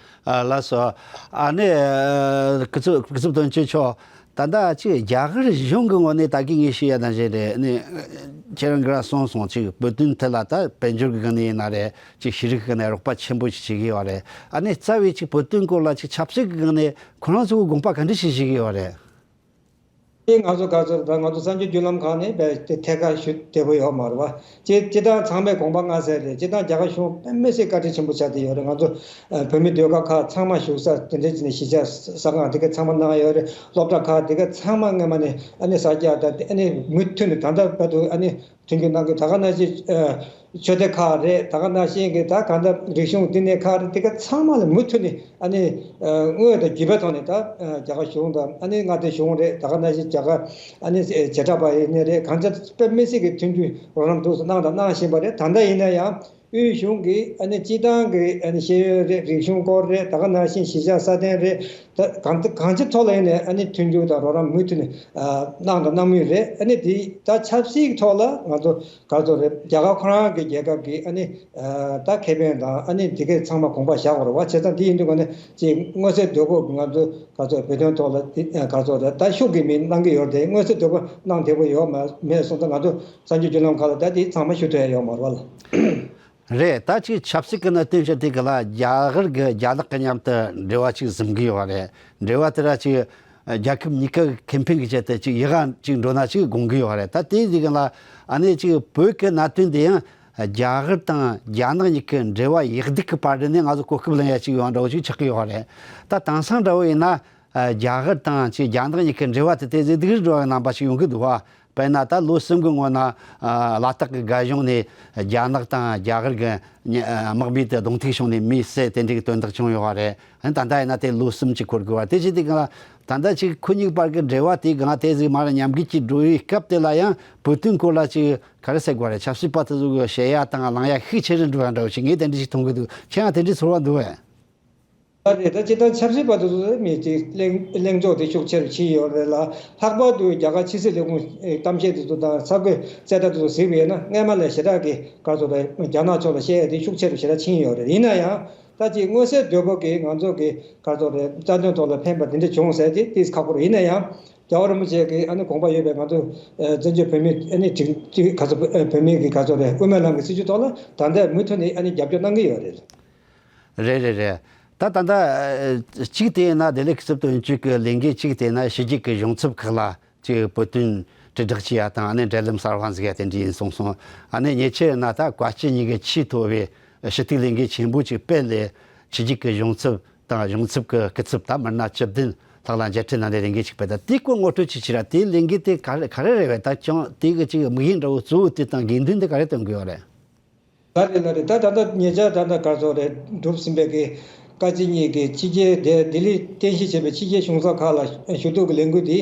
ཨ། ལགས་སོ། ཨ་ནི། ཨ། སྐུ་ཚབ་སྐུ་ཚབ་དོན་གཅོད་མཆོག། ད་ལྟ་ཅིག་རྒྱ་གར་གཞུང་གི་ངོས་ནས་ད་གིན་ངས་ཞུས་ཡ་ནང་བཞིན་རེད། ཨ་ནི་ཁྱེད་རང་གིས་རང་གསུངས་སོང་། ཅིག་བོད་དོན་ཐད་ལ་ད་དཔལ་འབྱོར་གྱི་སྒང་ནས་ཡིན་ན་རེད། ཅིག་ཤེས་རིག་གི་སྒང་ནས་རོགས་པ་ཆེན་པོ་ཞིག་བྱེད་ཀྱི་ཡོད་རེད། ཨ་ནི་རྩ་བའི་ཅིག་བོད་དོན་སྐོར་ལ་ཅིག་ཆབ་སྲིད་ཀྱི་སྒང་ནས་ཁོ་རང་ཚོ་གི་དགོངས་པ་ག་འདྲ་ཞིག་བཞེས་ཀྱི་ཡོད་རེད། དེ་ང་ཚོ་ག་ཚོད་ད་ང་ཚོ་གསར་འགྱུར་བརྒྱུད་ལམ་ཁག་ནས་རྦད་དེ་ཐད་ཀར་ཞུ་བདེ་པོ་ཡོད་མ་རེད་པ། སྤྱིར་སྤྱིར་བཏང་ཚང་མས་དགོངས་པ་མངའ་གསལ་རེད། སྤྱིར་བཏང་རྒྱ་གར་གཞུང་དཔེ་མི་སྲིད་བཀའ་དྲིན་ཆེན་པོ་ཆགས་བསྡད་ཡོད་རེད། ང་ཚོ་ཨ་བོད་མི་ཟློས་གར་ཁག་ཚང་མ་བཞུགས་ས་དེ་འདྲ་ཅིག་ནས་གཞིས་ཆགས་གསར་ཁང་དེ་ག་ཚང་མ་གནང་ཡོད་རེད། སློབ་གྲྭ་ཁག་དེ་ག་ཚང་མ་སྔོན་མ་ནས་ཨ་ནི་གསར་རྒྱག་ད་ཨ་ནི་མུ་མཐུད་ནས་ད་ལྟ་བར་དུ་ཨ་ནི་མཐུན་འགྱུར་གནང་གི། ད་ག་ནང་བཞིན་ཨ་ཆོས་སྡེ་ཁག་རེད། ད་ག་ནང་བཞིན་གྱི་ད་གང་ལྟར་རིག་གཞུང་བསྟི་གནས་ཁག་རེད། དེ་ག་ཚང་མ་ལ་མུ་མཐུད་ནས་ཨ་ནི་ཨ་དངོས་དང་བརྒྱུད་པའི་ཐོག་ནས་ད་ཨ་རྒྱ་གར་གཞུང་དང་ཨ་ནི་མངའ་སྡེ་གཞུང་རེད། ད་ག་ནང་བཞིན་རྒྱ་གར་ཨ་ནི་བྱེ་བྲག་པ་ཡིན་ནའི་རེད། གང་ཅི་དཔེ་མི་སྲིད་ཀྱི་མཐུན་འགྱུར་རོགས་རམ་ཐུགས་སུ་གནང་དང་གནང་བཞིན་པ་རེད། ད་ལྟ་ཡིན་ན་ཡང་དབུས་གཞུང་གིས་ཨ་ནི་སྤྱིར་བཏང་གི་ཨ་ནི་ཤེས་ཡོན་རེད། རིག་གཞུང་སྐོར་རེད། ད་ག་ནང་བཞིན་གཞིས་ཆགས་སྲ་བརྟན་རེད། ད་གང་ཅི་གང་ཅིའི་ཐོག་ལ་ཡིན་ནའི་ཨ་ནི་མཐུན་འགྱུར་དང་རོགས་རམ་མུ་མཐུད་ནས་ཨ་གནང་དང་གནང་མུས་རེད། ཨ་ནི་དེ་ད་ཆབ་སྲིད་ཀྱི་ཐོག་ལ་ང་ཚོ་ག་ཚོད་རེད། རྒྱ་གར་ཁོ་རང་གི་རྒྱལ་ཁབ་ཀྱི་ཨ་ནི་ཨ་ད་ཁེ་ཕན་དང་ཨ་ནི་དེ་གའི་ཚང་མ་དགོངས་པ་བཞག་དགོས་རེད་པ། བྱས་ཙང་དེ་ཡིན་དུས་ག་ནས་ཅིག་མངོན་གསལ་དོད་པོ་ང་ཚོ་ག་ཚོད་བོད་དོན་ཐོག་ལ་དེ་ག་ཚོད་རེད། ད་ཤུགས་ཀྱིས་མི་གནང་གི་ཡོད་རེད་དེ། མངོན་གསལ་དོད་པོ་གནང་བདེ་པོ་ཡོད་མ་མེད་སོང་ཙང་ང་ཚོ་གསར་འགྱུར་བརྒྱུད་ལམ་ཁག་ལ་ད་དེ་ཚང་མ་ཞུ་ཐུབ་ཡ་ཡོད་མ་རེད་པ་ལགས། རེད། ད་ཅིག་ཆབ་སྲིད་ཀྱི་གནད་དོན་བཤད་དུས་སྒང་ལ་རྒྱ་གར་གྱི་རྒྱ་ནག་གི་མཉམ་དུ་འབྲེལ་བ་ཅིག་འཛིན་གྱི་ཡོད་རེད། འབྲེལ་བ་དེ་ར་ཅིག་རྒྱལ་ཁབ་གཉིས་ཀ་གི་ཁེ་ཕན་གྱི་ཆེད་དུ་ཅིག་ཡག་ག་ཅིག་འགྲོ་ན་ཅིག་དགོངས་ཀྱི་ཡོད་རེད། ད་དེ་དུས་སྒང་ལ་ཨ་ནི་ཅིག་བོད་ཀྱི་གནད་དོན་དེ་ཡང་རྒྱ་གར་དང་རྒྱ་ནག་གཉིས་ཀྱི་འབྲེལ་བ་ཡག་སྡུག་གི་བར་དུ་ནས་ང་ཚོ་གོ་སྐབས་ལེན་ཡ་ཅིག་ཡོང་འདྲ་བོ་ཅིག་ཆགས་ཀྱི་ཡོད་རེད། ད་དེང་སང་འདྲ་བོ་ཡིན་ན། ཨ། རྒྱ་གར་དང་ཅིག་རྒྱ་ནག་གཉིས་ཀྱི་འབྲེལ་བ་དེ་ཏོག་ཙམ་སྡུག་རུ་འགྲོ་བའི་རྣམ་པ་ཞིག་ཡོང་གི་འདུག་པ། དཔེར་ན་ད་ལོ་གསུམ་གྱི་སྔོན་ན། ཨ། ལ་དྭགས་ཀྱི་རྒྱ་གཞུང་ནས་རྒྱ་ནག་དང་རྒྱ་གར་གྱི་དམག་མི་དེ་གདོང་ཐུག་བྱུང་ནས་མི་བསད་དེ་འདྲའི་དོན་དག་བྱུང་ཡོད་པ་རེད། ད་ལྟ་ཡིན་ན་དེ་ལོ་གསུམ་ཅིག་འཁོར་དགོས་པ་དེ་བྱས་དུས་སྒང་ལ། ད་ལྟ་ཅིག་ཁོ་གཉིས་བར་གྱི་འབྲེལ་བ་དེ་སྒང་ཏོག་ཙམ་མར་ཉམས་རྒུད་ཅིག་འགྲོ་བའི་སྐབས་དེ་ལ་ཡང་བོད་དོན་སྐོར་ལ་ཅིག་ག་རེ་ཟེར་དགོས་རེད། ཆབ་སྲིད་པ་དེ་ཚོ་གི་བཤད་ཡ་དང་གླེང་ཡ་ཤུགས་ཆེ་རུ་འགྲོ་ཡ་འདྲ་བོ་ཞིག་ངས་དེ་འདྲ་ཞིག་མཐོང་གི་འདུག། ཁྱེད་ཡང་དེ་འདྲའི་ཚོར་བ་འདུག་པས། ད་རེད། ད་སྤྱིར་བཏང་ཆབ་སྲིད་པ་དེ་ཚོ་མི་གཅིག་གླེང་གླེང་ཕྱོགས་དེ་ཤུགས་ཆེ་རུ་ཕྱིན་ཡོད་རེད་ལ། ལྷག་པར་དུ་རྒྱ་གར་ཕྱི་སྲིད་ལས་ཁུངས་གཏམ་བཤད་དེ་ཚོ་དང་གསར་འགོད་གསལ་བསྒྲགས་དེ་ཚོ་གཟིགས་པ་ཡིན་ན། སྔས་མ་ལས་ཞེ་དྲག་གི་ག་ཚོད་རེད། རྒྱ་ནག་ཕྱོགས་ལ་བཤད་ཡ་དེ་ཤུགས་ཆེ་རུ་ཞེ་དྲག་ཕྱིན་ཡོད་རེད། ཡིན་ན་ཡང་ད་ཅིག་མངོན་གསལ་དོད་པོ་གི་ང་ཚོ་གི་ག་ཚོད་རེད། རྩ་དོན་ཐོག་ལ་ཕན་པ་དེ་འདྲ་བྱུང་ཟེར་དེ་ཏིས་ཁག་པོ་རེད། ཡིན་ན་ཡང་རྒྱལ་བ་རིན་པོ་ཆེ་གི་ཨ་ནི་དགོངས་པ་ཡོད་པའི་ང་ཚོ་བཙན་བྱོལ་བོད་མི་ཨ་ནི་སྒྲིག་སྒྲིག་ག་ཚོད་བོད་མི་གི་ག་ཚོད་རེད། དབུ་མའི་ལམ་གི་སྲིད་བྱུས་ཐོག་ལ་ད་ལྟ་མུ་མཐུད་ནས་ཨ་ནི་རྒྱབ་སྐྱོར་གནང་གི་ཡོད་རེད། རེད་རེད་རེད། ད་ད་ལྟ་ཨ་གཅིག་དེ་ཡིན་ན་ལྡི་ལི་སྐུ་ཚབ་དོན་གཅོད་ཀྱི་ལས་འགན་གཅིག་དེ་ཡིན་ན་ཕྱི་རྒྱལ་གྱི་གཞུང་ཚབ་ཁག་ལ་ཅིག་བོད་དོན་དྲིལ་བསྒྲགས་བྱེད་ཡ་དང་། ཨ་ནི་འབྲེལ་ལམ་གསར་པ་འཛུགས་ཡ་དེ་འདྲ་ཡིན་གསུངས་སོང་། ཨ་ནི་ཉེ་ཆར་ན་ད་བཀའ་སྤྱི་གཉིས་ཀྱི་ཆེས་མཐོ་བའི་ཞུ་གཏུག་ལས་འགན་ཆེན་པོ་ཅིག་སྤེལ་ལས། ཕྱི་རྒྱལ་གྱི་གཞུང་ཚབ་དང་གཞུང་ཚབ་ཀྱི་སྐུ་ཚབ་ད་མི་སྣ་བཅུ་བདུན་ལྷག་ལ་མཇལ་འཕྲད་གནང་ནས་ལས་འགན་ཅིག་སྤེལ། ད་དེའི་སྐོར་ངོ་སྤྲོད་ཅིག་བྱེད་ར། དེའི་ལས་འགན་དེ་ག་རེ་ག་རེ་རེད་བས། ད་ཅང་དེ་གི་ཅིག་དམིགས་ཡུལ་འདྲ་བོ་གཙོ་བོ་དེ་དང་དགོས་འདུན་དེ་ག་རེ་སྟོན་དགོས་བ་རེད། ལགས་རེད། ལགས་རེད། ད་ད་ལྟ་ཉེ་ཆར་ད་ལྟ་ག་ཚོད་རེད། གྲུབ་ཟིན་པའི་གི་བཀའ་སྤྱི་གཉིས་ཀྱི་ཕྱི་རྒྱལ་དེ་ལྡི་ལི་རྟེན་གཞི་བྱས་པའི་ཕྱི་རྒྱལ་གཞུང་ཚབ་ཁག་ལ་ཞུ་གཏུག་གི་ལས་འགུལ་འདི་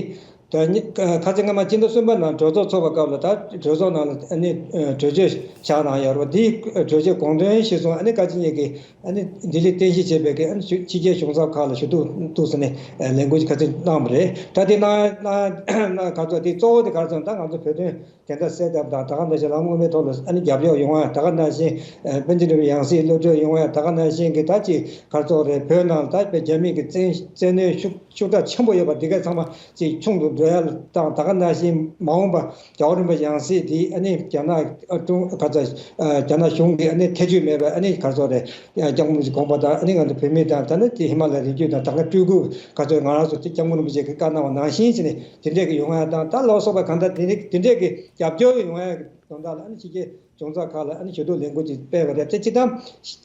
ད་ཉི་ཁ་སང་སྔ་མ་སྤྱི་ཟླ་གསུམ་པ་ནང་གྲོས་ཚོགས་ཚོགས་པའི་སྐབས་ལ་ད་གྲོས་ཚོགས་ནང་ལ་ཨ་ནི་གྲོས་ཆོད་བཞག་གནང་ཡོད་རེད་པ། འདིའི་གྲོས་ཆོད་དགོངས་དོན་གཞིར་བཟུང་ཨ་ནི་བཀའ་སྤྱི་གཉིས་ཀྱིས་ཨ་ནི་ལྡི་ལི་རྟེན་གཞི་བྱས་པའི་གི་ཨ་ནི་ཕྱི་རྒྱལ་གཞུང་ཚབ་ཁག་ལ་ཞུ་གཏུག་གཏུག་ཟེར་ནས་ལས་འགུལ་ཁ་སང་གནང་བ་རེད། ད་དེ་གནང་གནང་གནང་ག་ཚོད་དེ་གཙོ་བོ་དེ་ག་རེ་ཟེར་ན། ད་ང་ཚོ་བོད་དོན་དེ་འདྲ་གསལ་བཏབ་དང་། ད་ག་ནང་བཞིན་ལམ་དངོས་མའི་ཐོག་ལ་ཨ་ནི་རྒྱབ་སྐྱོར་ཡོང་བ། ད་ག་ནང་བཞིན་ཨ་པཎ་ཆེན་འབྲུག་པའི་ཡང་སྲིད་གློད་གྲོལ་ཡོང་བ། ད་ག་ནང་བཞིན་གྱི་ད་ཅིག་ག་ཚོད་རེད། བོད་ནང་ད་དཔེ་རྒྱ་མི་གི་བཙན་བཙན་གནོན་ཤུགས་ཤུགས་དྲག་ཆེན་པོ་ཡོད་པ་འདི་ག་ཚང་མ་ཅིག་ཆུང་དུ་འགྲོ་ཡ་དང་། ད་ག་ནང་བཞིན་མ་འོངས་པ་རྒྱལ་བ་རིན་པོ་ཆེ་ཡང་སྲིད་འདི་ཨ་ནི་རྒྱ་ནག་ཨ་ཀྲུང་ག་ཚོད་ཨ་རྒྱ་ནག་གཞུང་གི་ཨ་ནི་ཐེ་བྱུས་མེད་པ་ཨ་ནི་ག་ཚོད་རེད། སྐྱབས་མགོན་རིན་པོ་ཆེའི་དགོངས་པ་དང་། ཨ་ནི་ང་ཚོ་བོད་མི་དང་། ད་ནི་དེ་ཧི་མ་ལ་ཡའི་རི་རྒྱུད་དང་། ད་ག་སྤྲུལ་སྐུ་ག་ཚོད་ང་རང་ཚོ་དེ་སྐྱབས་མགོན་རིན་པོ་ཆེ་གིས་བཀའ་གནང་བ་ནང་བཞིན་བྱས་ནས་དེ་འདྲས་ཀྱི་ཡོང་ཡ་དང་། ད་ལ་སོགས་པ་གང་ལྟར་དེ་འདྲས་དེ་འདྲས་ཀྱི་རྒྱབ་སྐྱོར་ཡོང་ཡ་གི་དོན་དག་ལ་ཨ་ནི་ཕྱི་རྒྱལ་གཞུང་ཚབ་ཁག་ལ་ཨ་ནི་ཞུ་གཏུག་ལས་འགུལ་ཅིག་སྤེལ་བ་རེད། དེ་སྤྱིར་བཏང་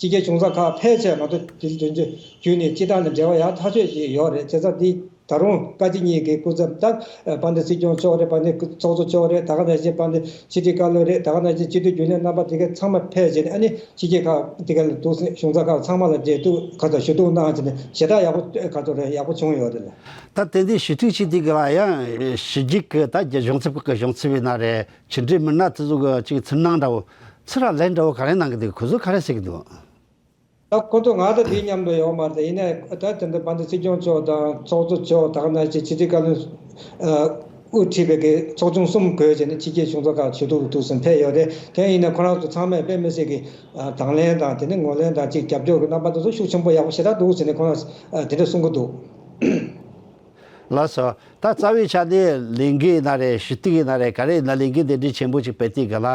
ཕྱི་རྒྱལ་གཞུང་ཚབ་ཁག་ཕལ་ཆེར་ང་ཚོ་ལྡི་ལི་དོན་གཅོད་བརྒྱུད་ནས་སྤྱིར་བཏང་ནས་འབྲེལ་བ་ཡག་ཐག་ཆོད་ཅིག་ཡོད་རེད། བྱས་ཙང་འདི་ད་རུང་བཀའ་སྤྱི་གཉིས་ཀྱི་སྐུ་ཚབ་ད་དཔལ་ལྡན་སྲིད་སྐྱོང་མཆོག་རེད། དཔལ་ལྡན་ཚོགས་གཙོ་མཆོག་རེད། ད་ག་ནང་བཞིན་དཔལ་ལྡན་ཕྱི་དྲིལ་བཀའ་བློན་རེད། ད་ག་ནང་བཞིན་སྤྱི་འཐུས་རྒྱུན་ལས་རྣམ་པ་དེ་ག་ཚང་མ་ཕེབས་བྱས་ནས་ཨ་ནི་ཕྱི་རྒྱལ་ཁག་དེ་ག་ལ་འདུག་སེ་གཞུང་ཚབ་ཁག་ཚང་མ་ལ་འབྲེལ་གཏུག་ག་ཚོད་ཞུ་གཏུག་གནང་བྱས་ནས་ཞེ་དྲག་ཡག་པོ་ག་ཚོད་རེད། ཡག་པོ་བྱུང་ཡོད་རེད། ད་དེ་འདྲའི་ཞུ་གཏུག་བྱེད་དུས་ག་ལ་ཡང་ཕྱི་རྒྱལ་གྱི་ད་གཞུང་ཚབ་ཁག་གི་གཞུང་ཚབ་ཡིན་ན་རེད། ཕྱི་འབྲེལ་མི་སྣ་དེ་ཚོ་གི་ཅིག་ཚུར་སྣང་འདྲ་བོ་ཚུར་ལན་འདྲ་བོ་ག་རེ་གནང་གི་འདུག་ཁོ་ཚོ་ག་རེ་ཟེར་གི་འདུག་ད་ཁོ་ཚོ་ང་དང་དེ་མཉམ་དུ་ཡོད་མ་རེད། ཡིན་ནའི་ད་དེ་འདྲ་དཔལ་ལྡན་སྲིད་སྐྱོང་མཆོག་དང་ཚོགས་གཙོ་མཆོག་ད་ག་ནང་བཞིན་ཕྱི་དྲིལ་བཀའ་བློན་དབུ་ཁྲིད་པའི་གི་ཚོགས་ཆུང་གསུམ་བགོས་བྱས་ནས་ཕྱི་རྒྱལ་གཞུང་ཚབ་ཁག་ཞུ་གཏུག་འདུག་སེ་ཕེབས་ཡོད་རེད། དེ་ཡིན་ན་ཁོ་རང་ཚོ་ཚང་མས་དཔེ་མི་སྲིད་གི་དང་ལེན་དང་། དེ་ནས་ངོས་ལེན་དང་། ཅིག་རྒྱབ་སྐྱོར་གི་རྣམ་པ་དེ་ཚོ་ཤུགས་ཆེན་པོ་ཡག་པོ་ཞེ་དྲག་འདུག་ཟེར་ནས་ཁོ་རང་དེ་འདྲ་གསུང་གི་འདུག་ལགས་སོ། ད་རྩ་བའི་ཆ་ནས་ལས་འགུལ་ཡིན་ན་རེད། ཞུ་གཏུག་ཡིན་ན་རེད། ག་རེ་ཡིན་ན་ལས་འགུལ་འདི་འདྲའི་ཆེན་པོ་ཅིག་སྤེལ་དུས་ག་ལ་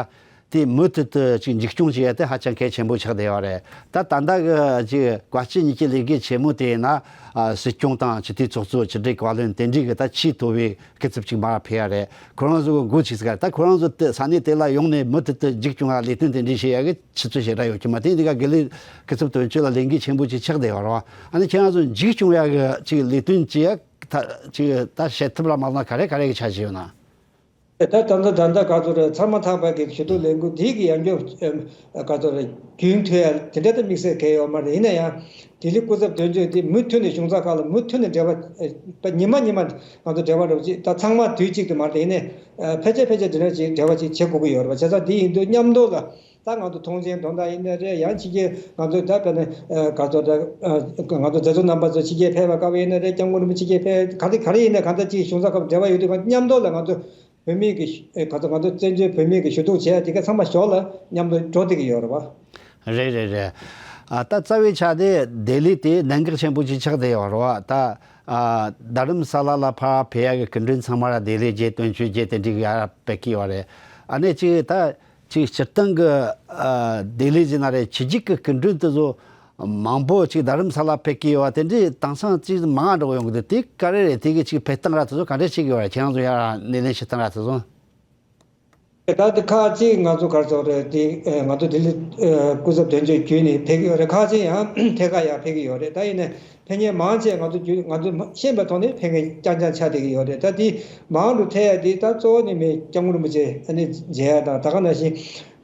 དེ་མུ་མཐུད་དུ་ཅིག་མཇུག་སྐྱོང་བྱེད་ཡ་དེ་ཧ་ཅང་གལ་ཆེན་པོ་ཆགས་བསྡད་ཡོད་རེད། ད་ད་ལྟ་གི་ཅིག་བཀའ་སྤྱི་གཉིས་ཀྱི་ལས་འགུལ་ཆེན་མོ་དེ་ཡིན་ན་ཨ་སྲིད་སྐྱོང་དང་སྤྱི་འཐུས་ཚོགས་གཙོ། ཕྱི་དྲིལ་བཀའ་བློན་དེ་འདྲའི་གི་ད་ཆེས་མཐོ་བའི་སྐུ་ཚབ་ཅིག་མར་ཕེབས་ཡ་རེད། ཁོ་རང་ཚོ་གི་འགོ་ཚུགས་ས་ག་རེ། ད་ཁོ་རང་ཚོ་དེ་ས་གནས་དེ་ལ་ཡོང་ནས་མུ་མཐུད་དུ་མཇུག་སྐྱོང་ཡ་ལས་དོན་དེ་འདྲའི་བྱེད་ཡ་གི་ཆུ་ཚོད་ཞེ་དྲག་ཡོད་ཀྱི་མ། དེ་འདི་ག་དགེ་ལས་སྐུ་ཚབ་དོན་གཅོད་ལ་ལས་འགུལ་ཆེན་པོ་ཅིག་ཆགས་བསྡད་ཡོད་རེད་བ། ཨ་ནི་ཁྱེད་རང་ཚོ་མཇུག་སྐྱོང་ཡ་གི་ཅིག་ལས་དོན་ཅིག་ད་ཅིག་ད་བྱེད་ཐབས་ལ་མ་ལ་ག་རེ་ག་རེ་གི་འཆར་གཞི་ཡོད་ན། ད་ད་ལྟ་ད་ལྟ་ག་ཚོད་རེད། ཚར་མ་ཐག་པ་གི་ཞུ་གཏུག་ལས་འགུལ་འདི་གི་ཡང་སྐྱོ་ག་ཚོད་རེད། རྒྱུན་མཐུད་ཡ་དེ་འདྲ་ད་དམིགས་བསལ་གལ་ཡོད་མ་རེད། ཡིན་ན་ཡང་ལྡི་ལི་སྐུ་ཚབ་དོན་གཅོད་འདི་མུ་མཐུད་ནས་གཞུང་ཚབ་ཁག་ལ་མུ་མཐུད་ནས་འབྲེལ་བ་ད་ཉི་མ་ཉི་མ་ང་ཚོ་འབྲེལ་བ་རོགས་ཅིག་ད་ཚང་མ་དུས་གཅིག་ཏུ་མ་རེད། ཡིན་ནའི་ཕལ་ཆེར་ཕལ་ཆེར་འདི་འདྲ་ཅིག་འབྲེལ་བ་ཅིག་བྱེད་དགོས་ཀྱི་ཡོད་རེད་བ། བྱས་ཙང་འདི་ཡིན་དུས་མཉམ་དུ་ལ། ད་ང་ཚོ་ཐོངས་མཆན་དོན་དག་ཡིན་ན་རེད། ཡང་ཕྱི་རྒྱལ་ང་ཚོ་ད་དཔེར་ན་ག་ཚོད་ད་ང་ཚོ་མཛད་གཙོ་རྣམ་པ་ཚོ་ཕྱི་རྒྱལ་ཕེབས་པའི་སྐབས་ཡིན་ན་རེད། སྐྱབས་མགོན་རིན་པོ་ཆེ་ཕྱི་རྒྱལ་ཕེབས་ག་རེ་ག་རེ་ཡིན་ན་གང་ལྟར་ཅིག་གཞུང་ཚབ་ཁག་འབྲེལ་བ་ཡོད་དུས་གང་མཉམ་དུ་ལ་ང་ཚོ་བོད་མི་གི་ག་ཚོད་ང་ཚོ་བཙན་བྱོལ་བོད་མི་གི་ཞུ་གཏུག་བྱས་དེ་ག་ཚང་མ་ཞོར་ལ་མཉམ་དུ་འགྲོ་བསྡད་ཀྱི་ཡོད་རེད་བ། རེད་རེད་རེད། ཨ་ད་རྩ་བའི་ཆ་དེ་ལྡི་ལི་དེ་གནད་འགག་ཆེན་པོ་ཅིག་ཆགས་བསྡད་ཡོད་རེད་བ། ད་ཨ་རྡ་རམ་ས་ལ་ལ་ཕར་ཕེབས་ཡ་གི་སྐུ་མགྲོན་ཚང་མ་ར་ལྡི་ལི་བརྒྱུད་དོན་གཅོད་བརྒྱུད་དེ་འགྲིག་ཡ་ར་ཕེབས་ཀྱི་ཡོད་རེད། ཨ་ནི་ཅིག་ད། ཅིག་སྤྱིར་བཏང་གི་ཨ་ལྡི་ལི་ཟེར་ན་རེད། ཕྱི་རྒྱལ་གྱི་སྐུ་མགྲོན་དེ་ཚོ་མང་པོ་ཅིག་རྡ་རམ་ས་ལ་ཕེབས་ཀྱི་ཡོད་པ་དེ་འདྲའི་དེང་སང་ཅིག་མང་ང་འགྲོ་གི་ཡོང་གི་འདུག་དེ་ག་རེ་རེད། དེ་གི་ཅིག་ཕེབས་སྟངས་ར་དེ་ཚོ་ག་འདྲ་བྱེད་ཀྱི་ཡོད་རེད། ཁྱེད་རང་ཚོ་ཡར་སྣེ་ལེན་བྱེད་སྟངས་ར་དེ་ཚོ། ད་དེ་ཁག་ཅིག་ང་ཚོ་ག་རེ་ཟེར་དགོས་རེད། དེ་ཨ་ང་ཚོ་ལྡི་ལི་ཨ་སྐུ་ཚབ་དོན་གཅོད་བརྒྱུད་ནས་ཕེབས་ཀྱི་ཡོད་རེད། ཁག་ཅིག་ཡང་ཐད་ཀར་ཡར་ཕེབས་ཀྱི་ཡོད་རེད། ད་ཡིན་ནའི་ཕེབས་མཁན་མང་ཆེ་ང་ཚོ་བརྒྱུད་ང་ཚོ་ཤེས་པའི་ཐོག་ནས་ཕེབས་མཁན་རྐྱང་རྐྱང་ཆགས་བསྡད་ཀྱི་ཡོད་རེད། ད་དེ་མང་དུ་ཐེབས་ཡ་དེ་ད་གཙོ་བོ་ནི་མི་སྐྱབས་མགོན་རིན་པོ་ཆེ་ཨ་ནི་མཇལ་ཡ་དང་། ད་ག་ནང་བཞིན་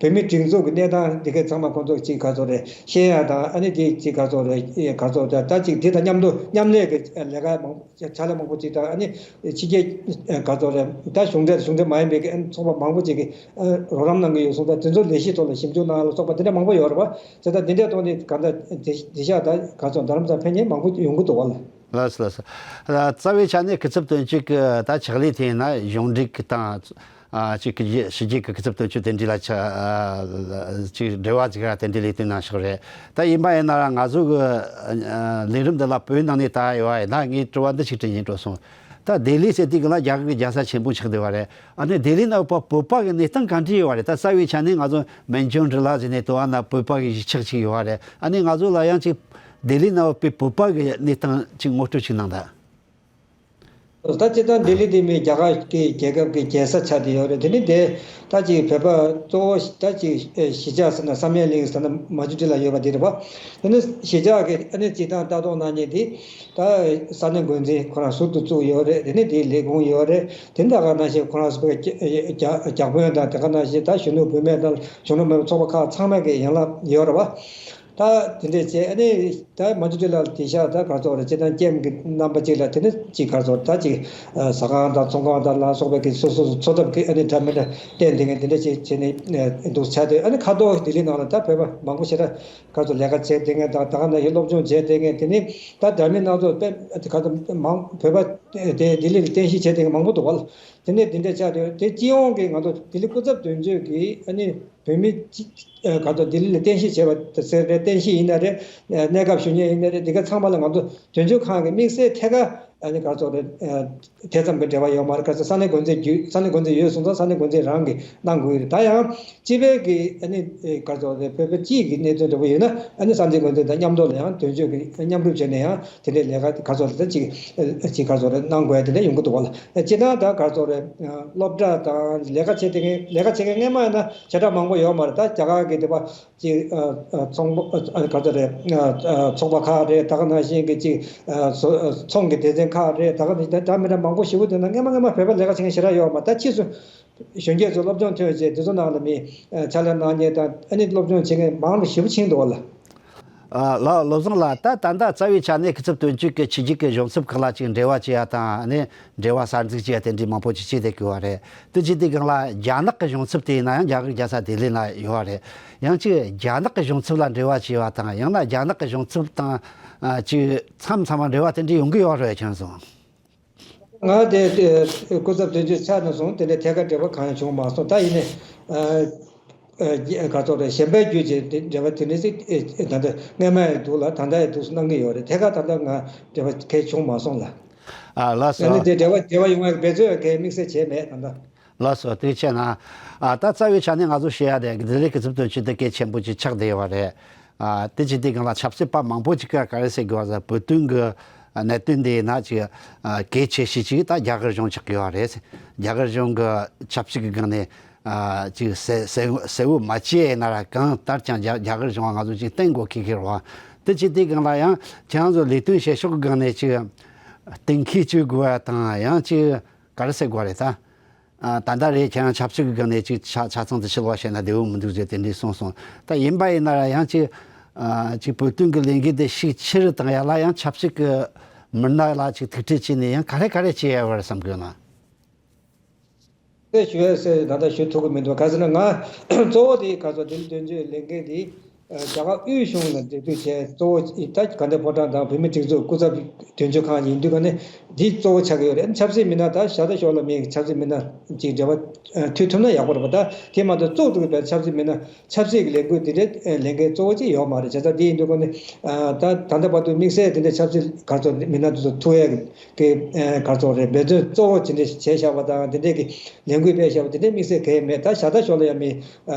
བོད་མིའི་སྒྲིག་འཛུགས་ཀྱི་གནས་སྟངས་འདི་གའི་ཚང་མ་ཁོང་ཚོ་ཅིག་ག་ཚོད་རེད་ཤེས་ཡ་དང་། ཨ་ནི་དེ་ཅིག་ག་ཚོད་རེད་ག་ཚོད་ད་ད་ཅིག་དེ་དང་མཉམ་དུ་མཉམ་ལས་ཀྱི་ལས་ཀ་མང་ཕྱག་ལས་མང་པོ་ཅིག་དང་། ཨ་ནི་ཕྱི་རྒྱལ་ག་ཚོད་རེད་ད་གཞུང་འབྲེལ་གཞུང་འབྲེལ་མ་ཡིན་པའི་ཚོགས་པ་མང་པོ་ཅིག་གིས་རོགས་རམ་གནང་གི་ཡོད་སོང་ཙང་། དེ་ཚོ་ལས་གཞི་ཐོག་ལ་ཞིབ་འཇུག་གནང་ཡ་ལ་སོགས་པ་དེ་འདྲ་མང་པོ་ཡོད་རེད་པ། བྱས་ཙང་དེ་འདྲའི་ཐོག་ནས་གང་ལྟར་དེ་དེ་ཤ་ད་ག་ཚོད་རྡ་རམ་ས་ལ་ཕེབས་མཁན་མང་པོ་ཡོང་གི་འདུག་བ་ལ། ལགས་སོ་ལགས་སོ། རྩ་བའི་ཆ་ནས་སྐུ་ཚབ་དོན་གཅོད་ཀྱི་ད་ཕྱག་ལས་དེ་ཡིན་ན་གཞུང་འབྲེལ་གྱི་དང་། ཨ་ཅིག་གི་ཕྱི་རྒྱལ་གྱི་སྐུ་ཚབ་དོན་གཅོད་དེ་འདྲ་ལ་ཆ་ཨ་ཅིག་འབྲེལ་བ་ཅིག་ར་དེ་འདྲའི་ལས་དོན་གནང་ཤག་རེད། ད་ཡིན་པ་ཡིན་ན་ར་ང་ཚོ་གི་ཨ་ལས་རིམ་འདི་ལ་བོད་ནང་ནས་ད་ཡོད་པ་ཡིན་ན་ངས་དྲི་བ་འདི་ཞིག་དྲི་སྙིང་བྲོ་སོང་། ད་ལྡི་ལི་ཟེར་དུས་ག་ལ་རྒྱ་གར་གྱི་རྒྱལ་ས་ཆེན་པོ་ཆགས་བསྡད་པ་རེད། ཨ་ནི་ལྡི་ལི་ནང་བོད་པ་གི་གནས་སྟངས་ག་འདྲ་ཡོད་པ་རེད། ད་རྩ་བའི་ཆ་ནས་ང་ཚོ་མན་ཇུ་འབྲི་ལ་ཟེར་ནས་དུ་བ་ན་བོད་པ་གི་གཞིས་ཆགས་ཅིག་ཡོད་པ་རེད། ཨ་ནི་ང་ཚོ་ལ་ཡང་ཅིག་ལྡི་ལི་ནང་བོད་པའི་བོད་པ་གི་གནས་སྟངས་ཅིག་ངོ་སྤྲོད་ཅིག་གནང་དང་། ད་སྤྱིར་བཏང་ལྡི་ལི་དེ་མིན་རྒྱ་གར་གྱི་རྒྱལ་ཁབ་ཀྱི་རྒྱལ་ས་ཆགས་བསྡད་ཡོད་རེད། དེ་ནི་དེ་ད་ཅིག་བོད་པ་གཙོ་བོ་ད་ཅིག་གཞིས་ཆགས་ཟེར་ན་བསམ་ཡས་གླིང་ཟེར་ན་མན་ཇུ་འབྲི་ལ་ཡོད་པ་དེ་རེད་པ། དེ་ནི་གཞིས་ཆགས་ཀྱི་ཨ་ནི་སྤྱིར་བཏང་ལྟ་རྟོག་གནང་མཁན་དེ་ད་ས་གནས་འགོ་འཛིན་ཁོ་རང་ཟུར་དུ་བཙུགས་ཡོད་རེད། དེ་ནི་དེའི་ལས་ཁུངས་ཡོད་རེད། དེ་ནི་ད་ག་ནང་བཞིན་ཁོ་རང་ཚོ་བརྒྱ་དཔོན་དང་དེ་ག་ནང་བཞིན་ད་གཞོན་ནུ་བུད་མེད་དང་གཞོན་ནུ་མི་ཚོགས་པ་ཁག་ཚང་མ་གི་ཡན་ལག་ཡོད་རེད་པ། ད་དེ་འདྲས་བྱས་ཨ་ནི་ད་མན་ཇུ་འབྲི་ལ་དེ་ཤ་ད་ག་ཚོད་རེད། སྤྱིར་བཏང་ཀེམ་གི་རྣམ་པ་གཅིག་ལ་དེ་ནི་གཅིག་ག་ཚོད་ད་གཅིག་ཟ་ཁང་དང་ཚོང་ཁང་དང་ལ་སོགས་པའི་གི་སོ་སོ་སོ་འཚོ་ཐབས་ཀྱི་ཨ་ནི་འདྲ་མི་འདྲ་བསྟན་དེ་ངས་དེ་འདྲ་བྱས་བྱས་ནས་འདུག་ཆགས་ཏེ། ཨ་ནི་ཁ་ཐོག་ལྡི་ལི་ནང་ལ་ད་བོད་པ་མང་པོ་ཞེ་དྲག་ག་ཚོད་ལས་ཀ་བྱས་དེ་ངས་ད་ད་ག་ནང་བཞིན་སློབ་སྦྱོང་བྱས་དེ་ངས་དེ་ནི་ད་འདྲ་མི་སྣ་ཚོགས་དཔེ་ག་ཚོད་མང་བོད་པ་དེ་ལྡི་ལི་ལ་རྟེན་གཞི་བྱས་དེ་ངས་མང་པོ་འདུག་བ་ལ། དེ་ནས་དེ་འདྲ་ཆགས་དེ་དེ་སྤྱི་ཡོངས་ཀྱི་ང་ཚོ་ལྡི་ལི་སྐུ་ཚབ་དོན་གཅོད་ཀྱིས་ཨ་ནི་བོད་མི་སྤྱི་ཨ་ག་ཚོད་ལྡི་ལི་ལ་རྟེན་གཞི་བྱས་པ་ཟེར་རེད། རྟེན་གཞི་ཡིན་ན་རེད། གནས་སྐབས་ཞུ་མཁན་ཡིན་ན་རེད། དེ་ག་ཚང་མ་ལ་ང་ཚོ་དོན་གཅོད་ཁང་གི་དམིགས་བསལ་ཐད་ཀར་ཨ་ནི་ག་ཚོད་རེད། དེ་ཙམ་གྱི་འབྲེལ་བ་ཡོད་མ་རེད། ག་ཚོད་ས་གནས་འགོ་འཛིན་བརྒྱུད་ས་གནས་འགོ་འཛིན་ཡོད་སོང་ཙང་ས་གནས་འགོ་འཛིན་རང་གིས་གནང་དགོས་ཀྱི་རེད། ད་ཡང་སྤྱི་པའི་གི་ཨ་ནི་ག་ཚོད་རེད། བོད་པ་སྤྱིའི་གི་གནད་དོན་འདྲ་པོ་ཡོད་ན་ཨ་ནི་ས་གནས་འགོ་འཛིན་དང་མཉམ་དུ་ལ་ཡང་དོན་གཅོད་ཀྱི་མཉམ་རུབ་བྱས་ནས་ཡང་དེ་འདྲའི་ལས་ཀ་ག་ཚོད་རེད། ཅིག་ཅིག་ག་ཚོད་རེད། གནང་དགོས་ཡ་དེ་འདྲ་ཡོང་གི་འདུག་བ་ལ། སྤྱིར་བཏང་ད་ག་ཚོད་རེད། སློབ་གྲྭ་དང་ལས་ཀ་བྱེད་དེ་ངས་ལས་ཀ་བྱེད་མཁན་སྔས་མ་ཡིན་ན་ཞེ་དྲག་མང་པོ་ཡོད་མ་རེད། ད་རྒྱ་གར་གི་དེ་པ་ཅིག་ཨ་ཨ་ཚོང་པ་ཨ་ག་ཚོད་རེད། ཨ་ཨ་ཚོགས་པ་ཁག་རེད། ད་ག་ནང་བཞིན་གི་ཅིག་ཨ་ཚོ་ཨ་ཚོང་གི་སྡེ་ཚན་ཁག་རེད། ད་ག་ནི་ད་འདྲ་མི་འདྲ་མང་པོ་ཞེ་པོ་དེ་ན་སྔས་མ་སྔས་མ་བོད་པ་ལས་ཀ་བྱེད་མཁན་ཞེ་དྲག་ཡོད་མ་རེད། ད་ཕྱིས་སུ་གཞོན་སྐྱེས་ཚོ་སློབ་སྦྱོང་ཐོན་བྱས་དེ་ཚོ་ནང་ལ་མི་ཨ་ཕྱག་ལས་གནང་མཁན་དང་ཨ་ནི་སློབ་སྦྱོང་བྱེད་མཁན་མང་རུ་ཞེ་པོ་ཕྱིན་འདུག་བ་ལ། ཨ་ལགས། བློ་བཟང་ལགས། ད་ད་ལྟ་རྩ་བའི་ཆ་ནས་སྐུ་ཚབ་དོན་གཅོད་ཀྱི་ཕྱི་རྒྱལ་གྱི་གཞུང་ཚབ་ཁག་ལ་ཅིག་འབྲེལ་བ་བྱེད་ཡ་དང་ཨ་ནི་འབྲེལ་བ་གསར་འཛུགས་བྱེད་ཡ་དེ་འདྲའི་མང་པོ་ཅིག་བྱས་བསྡད་ཀྱི་ཡོད་རེད། དེ་བྱེད་དུས་སྒང་ལ་རྒྱ་ནག་གི་གཞུང་ཚབ་དེ་ཡིན་ན་ཡང་རྒྱ་གར་རྒྱལ་ས་ལྡི་ལི་ན་ཡོད་རེད། ཡང་ཅིག་རྒྱ་ནག་གི་གཞུང་ཚབ་ལ་འབྲེལ་བ་བྱེད་ཡ་དང་ཡང་ན་རྒྱ་ནག་གི་གཞུང་ཚབ་དང་ཨ་ཅིག་མཚམས་མཚམས་མ་འབྲེལ་བ་དེ་འདྲའི་ཡོང་གི་ཡོད་རེད་ཁྱེད་ཚོ། ང་དེ་དེ་སྐུ་ཚབ་དོན་གཅོད་ཆགས་ནས་བཟུང་དེ་འདྲའི་ཐད་ཀར་འབྲེལ་བ་གང་ཡང་བྱུང་མ་སོང་། ད་ཡིན་ནའི་ཨ་ཨ་ག་ཚོད་རེད། གཞན་པའི་བརྒྱུད་ཀྱི་འབྲེལ་བ་དེ་འདྲ་ཞིག་ཨེ་ད་ལྟ་སྔས་མ་ཡང་འདུག་ལ་ད་ལྟ་ཡང་འདུག་སེ་གནང་གི་ཡོད་རེད། ཐད་ཀར་ད་ལྟ་ང་འབྲེལ་བ་གང་ཡང་བྱུང་མ་སོང་ལ། ཨ་ལགས་སོ། ཨ་ནི་དེ་འབྲེལ་བ་འབྲེལ་བ་ཡོང་བའི་འབད་བརྩོན་གང་ཡང་དམིགས་བསལ་བྱས་མེད་ད་ལྟ། ལགས་སོ། དེ་བྱས་ན། ཨ་ད་རྩ་བའི་ཆ་ནས་ང་ཚོ་བཤད་ཡ་དེ་ལྡི་ལི་སྐུ་ཚབ་དོན་གཅོད་དེ་གལ་ཆེན་པོ་ཅིག་ཆགས་བསྡད་ཡོད་རེད། ཨ་དེ་བྱེད་དུས་སྒང་ལ་ཆབ་སྲིད་པ་མང་པོ་ཅིག་གིས་ག་རེ་ཟེར་དགོས་པ་ཟེར། བོད་དོན་གྱི་གནད་དོན་དེ་ཡིན་ན་ཅིག་ཨ་གལ་ཆེ་ཤོས་ཅིག་ད་རྒྱ་གར་གཞུང་ཆགས་ཀྱི་ཡོད་རེད། རྒྱ་གར་གཞུང་གི་ཆབ་སྲིད་ཀྱི་སྒང་ནས་ཨ་ཅིག་གསལ་གསལ་གསལ་བོ་མ་བྱས་ན་ར་གང་ལྟར་ཀྱང་རྒྱ་རྒྱ་གར་གཞུང་ང་ཚོ་ཅིག་བསྟེན་དགོས་ཁེལ་གི་རེད་བ། དེ་བྱེད་དུས་སྒང་ལ་ཡང་ཁྱེད་རང་ཚོ་ལས་དོན་བྱེད་ཕྱོགས་ཀྱི་སྒང་ནས་ཅིག་གཏན་འཁེལ་བྱེད་དགོས་པ་དང་ཡང་ཅིག་ག་རེ་ཟེར་དགོས་རེད་ད། ཨ་ད་ལྟ་རེད་ཁྱེད་རང་ཆབ་སྲིད་ཀྱི་སྒང་ནས་ཅིག་ཆ་ཆ་ཚང་དུ་ཕྱི་ལོགས་བཤད་ན་བདེ་བོ་མི་འདུག་ཟེར་དེ་འདྲས་གསུངས་སོང་། ད་ཡིན་པ་ཡིན་ན་ར་ཡང་ཅིག་ཨ་ཅིག་བོད་དོན་གྱི་ལས་འགུལ་དེ་ཤུགས་ཆེ་རུ་བཏང་ཡ་ལ་ཡང་ཆབ་སྲིད་ཀྱི་མི་སྣ་ལ་ཅིག་ཐུག་འཕྲད་བྱས་ནས་ཡང་ག་རེ་ག་རེ་བྱེད་ཡ་ཡོད་རེད་བསམ་གི་ཡོད་ན། དེ་ཞུ་ཡ་ཟེར་ད་ལྟ་ཞུ་ཐུབ་ཀྱི་མི་འདུག་ག་ཟེར་ན་ང་གཙོ་བོ་དེ་ག་ཚོད་དེ་དོན་གཅོད་ལས་འགན་དེ། རྒྱ་གར་དབུས་གཞུང་ལ་འབྲེལ་མཐུད་བྱས་གཙོ་བོ་ད་དགའ་ལྡན་ཕོ་བྲང་དང་བོད་མིའི་སྒྲིག་འཛུགས་སྐུ་ཚབ་དོན་གཅོད་ཁང་ཡིན་དུས་ག་ནས་འདི་གཙོ་བོ་ཆགས་ཀྱི་ཡོད་རེད། ཆབ་སྲིད་མི་སྣ་ད་ཤ་སྟག་ཤོག་ལ་མི་ཆབ་སྲིད་མི་སྣ་ཅིག་འབྲེལ་བ་མཐུད་ཐུབ་ན་ཡག་པོ་རེད་པ། ད་དེ་མ་གཏོགས་གཙོ་བོ་དེ་ཆབ་སྲིད་མི་སྣ་ཆབ་སྲིད་ཀྱི་ལས་འགུལ་འདི་འདྲའི་ལས་འགན་གཙོ་བོ་ཅིག་ཡོད་མ་རེད། བྱས་ཙང་འདི་ཡིན་དུས་ག་ནས་ད་ད་ལྟ་བར་དུ་དམིགས་བསལ་འདི་འདྲའི་ཆབ་སྲིད་ག་ཚོད་མི་སྣ་དེ་ཚོ་ཐུག་ཡས་ཀྱི་ག་ཚོད་རེད་འབད་བརྩོན་གཙོ་བོ་ཇི་འདྲ་བྱས་བཞག་པ་དང་འདི་འདྲའི་གི་ལས་འགུལ་སྤེལ་བཞག་པ་འདི་འདྲའི་དམིགས་བསལ་གང་ཡང་མེད། ད་ཤ་སྟག་ཤོག་ལ་ཡང་མི་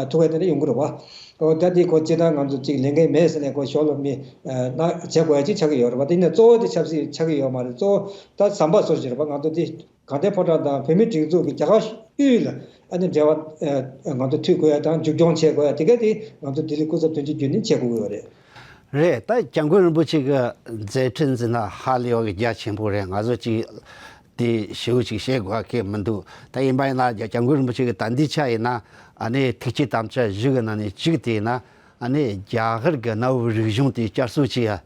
ཐུག་ཡས་དེ་འདྲ་ཡོང་གི་རེད་པ། ཨོ་ད་དེ་ཁོ་སྤྱིར་བཏང་ང་ཚོ་གཅིག་ལས་འགན་མེད་ཟེར་ནས་ཁོ་ཞོར་ལ་མི་ཨ་ན་བྱེད་དགོས་ཡ་ཅིག་ཆགས་ཀྱི་ཡོད་རེད་པ། དེ་ནས་གཙོ་བོ་དེ་ཆབ་སྲིད་ཆགས་ཀྱི་ཡོད་མ་རེད། གཙོ་བོ་ད་ཟམ་པ་སོར་ཞིག་རེད་པ། ང་ཚོ་དེ་དགའ་ལྡན་ཕོ་བྲང་དང་བོད་མིའི་སྒྲིག་འཛུགས་ཀྱི་རྒྱ་གར་དབུས་ལ་ཨ་ནི་འབྲེལ་བ་ཨ་ང་ཚོ་མཐུད་དགོས་ཡ་དང་མཇུག་སྐྱོང་བྱེད་དགོས་ཡ་དེ་ག་དེ་ང་ཚོ་ལྡི་ལི་སྐུ་ཚབ་དོན་གཅོད་བརྒྱུད་ནས་བྱེད་དགོས་ཀྱི་ཡོད་རེད། རེད། ད་སྐྱབས་མགོན་རིན་པོ་ཆེ་གི་མཛད་འཕྲིན་ཟེར་ན་ཧ་ལས་པ་གི་རྒྱ་ཆེན་པོ་རེད། ང་ཚོ་ཅིག་དེ་ཞེ་པོ་ཅིག་བཤད་དགོས་གི་མི་འདུག་ད་ཡིན་པ་ཡིན་ན་སྐྱབས་མགོན་རིན་པོ་ཆེ་གི་ད་འདི་ཆ་ཡིན་ན་ ཨ་ནི་ཐུགས་བསྐྱེད་དམ་བཅའ་བཞི་གི་ནང་ནས་གཅིག་དེ་ཡིན་ན། ཨ་ནི་རྒྱ་གར་གྱི་གནའ་བོའི་རིག་གཞུང་དེ་བསྐྱར་གསོ་བྱེད་ཡ།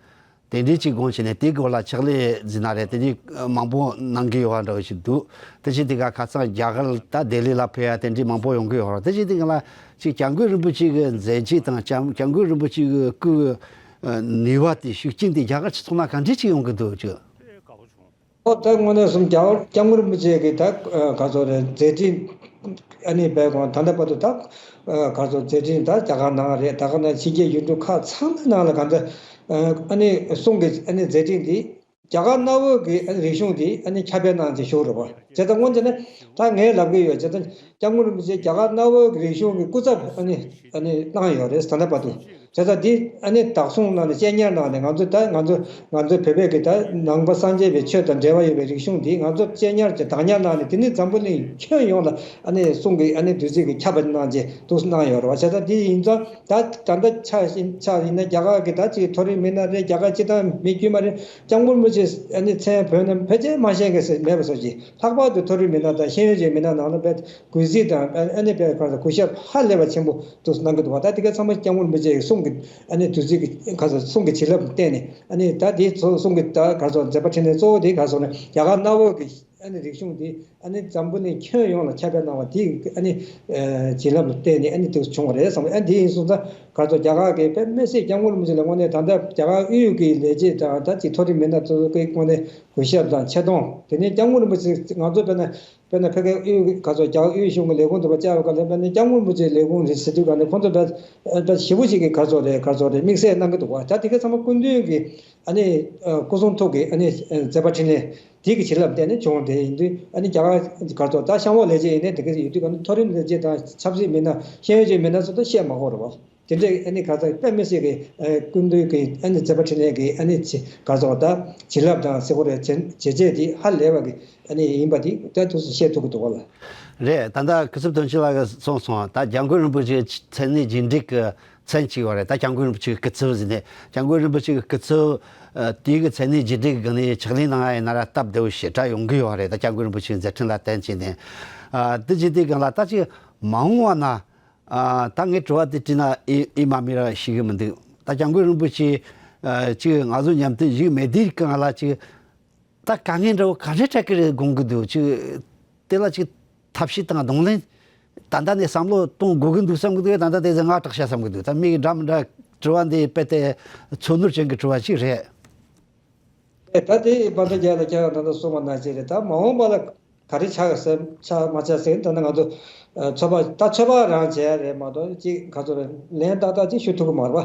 དེ་འདྲའི་ཅིག་དགོངས་བྱས་ནས་དེའི་སྐོར་ལ་ཕྱག་ལས་ཟིན་ན་རེད། དེ་འདྲའི་མང་པོ་གནང་གི་ཡོད་པ་འདྲ་བོ་ཞིག་འདུག་དེ་བཞིན་དེ་ག་ཁ་སང་རྒྱ་གར་ད་ལྡི་ལི་ལ་ཕེབས་ཡ་དེ་འདྲའི་མང་པོ་ཡོང་གི་ཡོད་རེད། དེ་བཞིན་དེ་ག་ལ་ཅིག་སྐྱབས་མགོན་རིན་པོ་ཆེ་གི་མཛད་རྗེས་དང་སྐྱབས་སྐྱབས་མགོན་རིན་པོ་ཆེ་གི་སྐུའི་ནུས་པ་དེ་ཤུགས་རྐྱེན་དེ་རྒྱ་གར་སྤྱི་ཚོགས་ནང་ག་འདྲས་ཅིག་ཡོང་གི་འདུག་ཅིག་ཨོ་ད་དངོས་གནས་སོང་རྒྱ་གར་སྐྱབས་མགོན་རིན་པོ་ཆེ་གི་ད་ག་ཚོད་རེད། མཛད་འཕྲིན་ཨ་ནི་བས་གོང་ད་ལྟ་བར་དུ་ད་ག་ཚོད་མཛད་འཕྲིན་ད་རྒྱ་གར་ནང་རེད། ད་ག་ནང་ཕྱི་རྒྱལ་ཡུལ་གྲུ་ཁག་ཚང་མའི་ནང་ལ་ག་འདྲ་ཨ་ནི་གསུང་གི་ཨ་ནི་མཛད་འཕྲིན་འདི་རྒྱ་གར་གནའ་བོའི་གི་ཨ་ནི་རིག་གཞུང་འདི་ཨ་ནི་ཁྱབ་སྤེལ་གནང་བྱས་བཞུགས་རེད་པ། བྱས་ཙང་དངོས་བྱས་ན་ད་ངས་ལབ་གི་ཡོད། བྱས་ཙང་སྐྱབས་མགོན་རིན་པོ་ཆེ་རྒྱ་གར་གནའ་བོའི་གི་རིག་གཞུང་གི་སྐུ་ཚབ་ཨ་ནི་ཨ་ནི་གནང་ཡོད་རེད། ད་ལྟ་བར་དུ། བྱས་ཙང་འདི་ཨ་ནི་བདག་སྲུང་གནང་ནས་གཅེས་ཉར་གནང་ནས་ང་ཚོ་ད་ང་ཚོ་ང་ཚོ་བོད་པའི་གི་ད་ནང་པ་སངས་རྒྱས་པའི་ཆོས་དང་འབྲེལ་བ་ཡོད་པའི་རིག་གཞུང་འདི་ང་ཚོ་གཅེས་ཉར་གྱི་བདག་ཉར་གནང་ནས་དེ་ནི་འཛམ་བུ་གླིང་ཁྱོན་ཡོངས་ལ་ཨ་ནི་གསུང་གི་ཨ་ནི་བདུད་རྩི་གི་ཁྱབ་པ་གནང་རྗེས་འདུག་གནང་ཡོད་རེད་བ། བྱས་ཙང་འདི་ཡིན་ཙང་ད་ད་ལྟ་ཆ་ཡིན་ཆ་ཡིན་ན་རྒྱ་གར་གི་ད་ཅིག་མཐོ་རིམ་མི་སྣ་རེད། རྒྱ་གར་སྤྱི་བཏང་མི་དཀྱུས་མ་རེད། སྐྱབས་མགོན་རིན་པོ་ཆེ་ཨ་ནི་མཚན་བོད་ནང་ཕལ་ཆེར་མ་ཤེས་མཁན་ཟེར་མེད་པ་བཟོ་ཅིག་ལྷག་པར་དུ་མཐོ་རིམ་མི་སྣ་དང་ཤེས་ཡོན་ཅན་མི་སྣ་ནང་ལ་བས། གུས་བརྩི་དང་ཨ་ནི་དཔེ་གང་ཟེར་གུས་ཞབས་ཧ་ལས་པ་ཆེན་པོ་འདུག་གནང་གི་འདུག་བ། ད་དེ་ག་ཚང་མ་སྐྱབས་མགོན་རིན་པོ་ཆེའི་གསུང་གི་ཨ་ནི་བདུད་རྩི་གི་ག་ཟེར་གསུང་གི་བྱིན་རླབས་བརྟེན་ནས་ཨ་ནི་ད་དེ་ཚོ་གསུང་གི་ད་ག་ཟེར་མཛད་པ་འཕྲིན་ལས་གཙོ་བོ་དེ་ག་ཟེར་ན་རྒྱ་གར་གནའ་བོ་གི་ཨ་ནི་རིག་གཞུང་དེ་ཨ་ནི་འཛམ་བུ་གླིང་ཁྱོན་ཡོངས་ལ་ཁྱབ་སྤེལ་གནང་བ་དེ་ཨ་ནི་བྱིན་རླབས་ལ་བརྟེན་ནས་ཨ་ནི་དེ་བྱུང་བ་རེད་བསམ། ཨ་དེ་ཡིན་སོང་ཙང་ག་ཟེར་རྒྱ་གར་གི་དཔེ་མི་སྲིད་སྐྱབས་མགོན་རིན་པོ་ཆེ་ལ་དངོས་གནས་ད་ལྟ་རྒྱ་གར་དབུས་ཀྱི་ལས་བྱེད་དང་ད་ཅིག་མཐོ་རིམ་མི་སྣ་ཚོ་གི་དངོས་གནས་གུས་ཞབས་དང་ཆེ་མཐོང་དེ་ནས་སྐྱབས་མགོན་རིན་པོ་ཆེ་ང་ཚོ་དཔེར་ན། དཔེར་ན་ཕ་གིའི་དབུས་ག་ཚོད་རྒྱ་དབུས་གཞུང་གི་ལས་ཁུངས་དུ་བཅར་བའི་སྐབས་ལ་དཔེར་ན་སྐྱབས་མགོན་རིན་པོ་ཆེའི་ལས་ཁུངས་རེད་ཟེར་དུས་ག་ནས་ཁོང་ཚོ་དཔེ་དཔེ་ཞེ་པོ་ཞིག་གིས་ག་ཚོད་རེད་ག་ཚོད་རེད་དམིགས་བསལ་གནང་གི་འདུག་བ། ད་དེ་ག་ཚང་མ་སྐུ་མདུན་གྱི་ཨ་ནི་སྐུ་གསུང་ཐུགས་ཀྱི་ཨ་ནི་མཛད་པ་འཕྲིན་ལས་དེ་གི་བྱིན་རླབས་བརྟེན་ནས་བྱུང་བ་དེ་ཡིན་དུས་ཨ་ནི་རྒྱ་གར་ག་ཚོད་ད་གཤམ་འོག་ལས་བྱེད་ཡིན་ནའི་དེ་ག་ཡོད་དུས་ག་ནས་མཐོ་རིམ་ལས་བྱེད་དང་ཆབ་སྲིད་མི་སྣ་ཤེས་ཡོན་ཅན་མི་སྣ་ཚོ་ད་བཤད་མ་དགོས་རེད་བ། དེ་འདྲའི་ཨ་ནི་ག་ཚོད་དཔེ་མི་སྲིད་ཀྱི་ཨ་སྐུ་མདུན་གྱི་ཨ་ནི་མཛད་པ་འཕྲིན་ལས་ཀྱི་ཨ་ནི་ཅི་ག་ཚོད་ད་བྱིན་རླབས་དང་ཟེར་དགོས་རེད། བྱེད་བྱེད་བྱེད་དེ་ཧ་ལས་པ་གི་ཨ་ནི་ཡིན་པ་དེ་ད་ཐུགས་སུ་བཤད་ཐུབ་ཀྱི་འདུག་ག་ལ། རེད། ད་ལྟ་སྐུ་ཚབ་དོན་གཅོད་ལགས་ཀྱིས་གསུངས་སོང་། ད་སྐྱབས་མགོན་རིན་པོ་ཆེའི་མཚན་གནས་རྗེས་འབྲེལ་གྱི་མཚན་གཅིག་ཡོད་རེད། ད་སྐྱབས་མགོན་རིན་པོ་ཆེའི་སྐུ་ཚབ་ཟེར་ནས་སྐྱབས་མགོན་རིན་པོ་ཆེའི་སྐུ་ཚབ་ཨ་དེའི་གི་མཚན་གནས་རྗེས་འབྲེལ་གྱི་སྒང་ནས་ཕྱག་ལས་གནང་ཡ་ཡིན་ན་ར་སྟབས་བདེ་བོ་ཞེ་དྲག་ཡོང་གི་ཡོད་རེད། ད་སྐྱབས་མགོན་རིན་པོ་ཆེའི་མཛད་འཕྲིན་ལ་བརྟེན་བྱས་ནས་ཨ་དེ་བྱེད་དུས་སྒང་ལ་ད་ཅིག་མ་འོངས་པ་ན། ཨ་ད་ངས་དྲི་བ་དེ་དྲིས་ན་ཨེ་ཨེ་མ་མི་ར་ཤེས་གི་མི་འདུག་ད་སྐྱབས་མགོན་རིན་པོ་ཆེ་ཨ་ཅིག་ང་ཚོ་མཉམ་དུ་བཞུགས་མེད་དུས་སྒང་ལ་ཅིག་ད་དཀའ་ངལ་འདྲ་བོ་ག་འདྲ་འཕྲད་ཀྱི་རེད་དགོངས་ཀྱི་འདུག་ཅིག་དེ་ལ་ཅིག་ཐབས་ཤེས་དང་གདོང་ལེན་ད་ལྟ་ནས་བསམ་བློ་གཏོང་དགོས་ཀྱི་འདུག་བསམ་གྱི་འདུག་ད་ལྟ་དེ་ཚོ་ངས་སྐྲག་ཤག་བསམ་གྱི་འདུག་ད་མི་གི་འདྲ་མི་འདྲ་དྲི་བ་འདི་དཔེ་དེ་ཚོར་སྣང་ཅན་གྱི་དྲི་བ་ཅིག་རེད། ཨེ་ད་དེ་དཔལ་ལྡན་རྒྱལ་ལགས་ཁྱེད་རང་ད་ལྟ་གསུངས་པ་ནང་བཞིན་རེད། ད་མ་འོངས་པ་ལ་ག་རེ་ཆགས་ཟེར་ཆགས་མ་ཆགས་ཟེར་ད་ནི་ང་ཚོ་ཨ་ཚོད་དཔག་ད་ཚོད་དཔག་རང་བྱས་རེད་མ་གཏོགས་ཅིག་ག་ཚོད་རེད་ལན་ཏག་ཏག་ཅིག་ཞུ་ཐུབ་ཀྱི་མ་རེད་བ།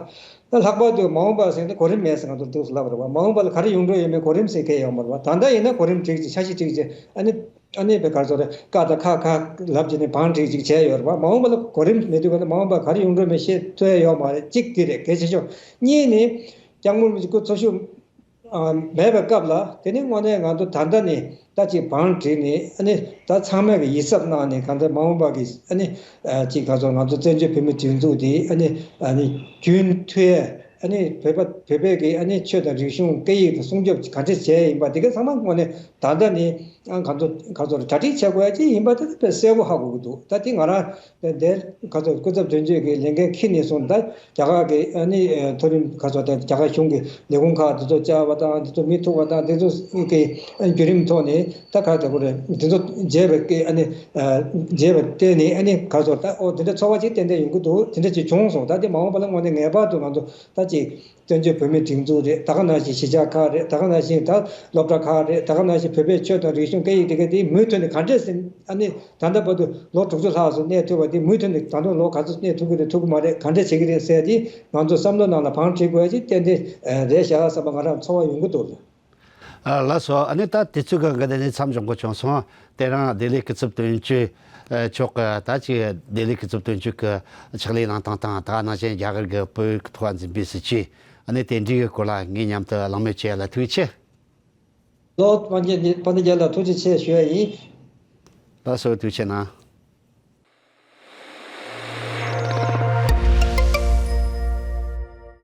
ད་ལྷག་པར་དུ་མ་འོངས་པ་ཟེར་ན་གོ་རིམ་མེད་ཟེར་ང་ཚོ་འདུག་ལབ་རེད་བ། མ་འོངས་པ་ལ་ག་རེ་ཡོང་འགྲོ་ཡོད་མེད་གོ་རིམ་ཟེར་མཁན་ཡོད་མ་རེད་བ། ད་ལྟ་ཡིན་ན་གོ་རིམ་སྒྲིག་ཅིག་འཆར་གཞི་སྒྲིག་ཅིག་ཨ་ནི་ཨ་ནི་བས་ག་ཚོད་རེད་ཀ་དང་ཁ་ཁ་ལབ་ཅིག་ནས་བང་སྒྲིག་ཅིག་བྱས་ཡོད་རེད་བ། མ་འོངས་པ་ལ་གོ་རིམ་མེད་དུས་ག་ནས་མ་འོངས་པ་ག་རེ་ཡོང་འགྲོ་མེད་ཤེས་ཐུབ་ཡ་ཡོད་མ་རེད། གཅིག་དེ་རེད་གལ་ཆེ་ཤོས། གཉིས་ནི། སྐྱབས་མགོན་རིན་པོ་ཆེ་སྐུ་འཚོ་བཞུགས་ཨ་མེད་པའི་སྐབས་ལ་དེ་ནི་དངོས་གནས་ང་ཚོ་ད་ལྟ་ནས་ད་ཅིག་བང་བསྒྲིགས་ནས་ཨ་ནི་ད་ཚང་མས་ཀྱི་ཡིད་གཟབ་གནང་ནས་གང་ལྟར་མ་འོངས་པ་གི་ཨ་ནི་ཨ་ཅིག་ག་ཚོད་ང་ཚོ་བཙན་བྱོལ་བོད་མིའི་སྒྲིག་འཛུགས་དེ་ཨ་ནི་ཨ་ནི་རྒྱུན་མཐུད་ཨ་ནི་བོད་པ་བོད་པའི་གི་ཨ་ནི་ཆོས་དང་རིག་གཞུང་སྐད་ཡིག་དང་སྲུང་སྐྱོབ་ག་འདྲས་བྱས་ཡིན་པ་དེ་ག་ཚང་མ་དངོས་གནས་ད་ལྟ་ནས་ཨ་ག་ཚོད་ག་ཚོད་གྲ་སྒྲིག་བྱེད་དགོས་ཡ་ཅིག་ཡིན་པ་དེ་དཔེ་གསལ་པོ་ཧ་གོ་གི་འདུག་ད་དེ་ང་རང་། དེ་ག་ཚོད་སྐུ་ཚབ་དོན་གཅོད་ཀྱི་ལས་འགན་འཁྱེར་ནས་བཟུང་ད་རྒྱ་གར་གྱི་ཨ་ནི་མཐོ་རིམ་ག་ཚོད་དང་རྒྱ་གར་གཞུང་གི་ལས་ཁུངས་ཁག་དེ་ཚོ་བཅར་བ་དང་དེ་ཚོ་མི་ཐུག་པ་དང་དེ་ཚོ་གི་བརྒྱུད་རིམ་ཐོག་ནས་ད་ག་ཚོད་དགོས་རེད་དེ་ཚོ་མཇལ་བའི་ཨ་ནི་མཇལ་བ་བལྟས་ནས་ཨ་ནི་ག་ཚོད་ད་ཨོ་དེ་འདྲ་ཚོར་བ་ཅིག་ཏན་ཏན་ཡོང་གི་འདུག་དེ་འདྲ་ཅིག་བྱུང་སོང་། ད་དེ་མ་འོངས་པ་ལ་དངོས་གནས་ངེས་པར་དུ་ང་ཚོ་ད་ཅིག་བཙན་བྱོལ་བོད་མིའི་སྒྲིག་འཛུགས་རེད། ད་ག་ནང་བཞིན་གཞིས་ཆགས་ཁག་རེད། ད་ག་ནང་བཞིན་ད་སློབ་གྲྭ་ཁག་རེད། ད་ག་ནང་བཞིན་བོད་པའི་ཆོས་དང་རིག་གཞུང་སྐད་ཡིག་དེ་ག་དེ་མུ་མཐུད་ནས་ག་འདྲས་ཟིན་ཨ་ནི་ད་ལྟ་བར་དུ་ལོ་དྲུག་ཅུ་ལྷག་ཙམ་གནས་ཐུབ་པ་དེ་མུ་མཐུད་ནས་ད་དུང་ལོ་ག་ཚོད་གནས་ཐུབ་ཀྱི་རེད་ཐུབ་ཀྱི་མ་རེད་ག་འདྲས་བྱེད་ཀྱི་རེད་ཟེར་དེ་ང་ཚོ་བསམ་བློ་ནང་ལ་བང་བསྒྲིགས་དགོས་ཡ་ཅིག་ཏན་ཏན་རེད་ཤག་བསམ་པ་ང་རང་ཚོར་བ་ཡོང་གི་འདུག་ལགས། ཨ་ལགས་སོ། ཨ་ནི་ད་དུས་ཚོད་གང་ག་དེ་ནས་མཚམས་འཇོག་དགོས་བྱུང་སོང་། དེ་རིང་ལྡི་ལི་སྐུ་ཚབ་དོན་གཅོད་མཆོག་གིས་ད་ཅིག་ལྡི་ལི་སྐུ་ཚབ་དོན་གཅོད་ཀྱི་ཕྱག་ལས་གནང་སྟངས་དང་ད་ག་ནང་བཞིན་རྒྱ་གར་གྱི་བོད་ཀྱི་ཐོག་འཛིན་པའི་སྲིད་བྱུས་ཨ་ནི་དེ་འདྲའི་གི་སྐོར་ལ་ངས་མཉམ་དུ་གླེང་མོལ་བྱས་ལ་ཐུགས་རྗེ་ཆེ། ལོ་དཔལ་ལྡན་དཔལ་ལྡན་རྒྱལ་ལ་ཐུགས་རྗེ་ཆེ་ཞུ་ཡ་ཡིན། ལགས་སོ་ཐུགས་རྗེ་གནང་།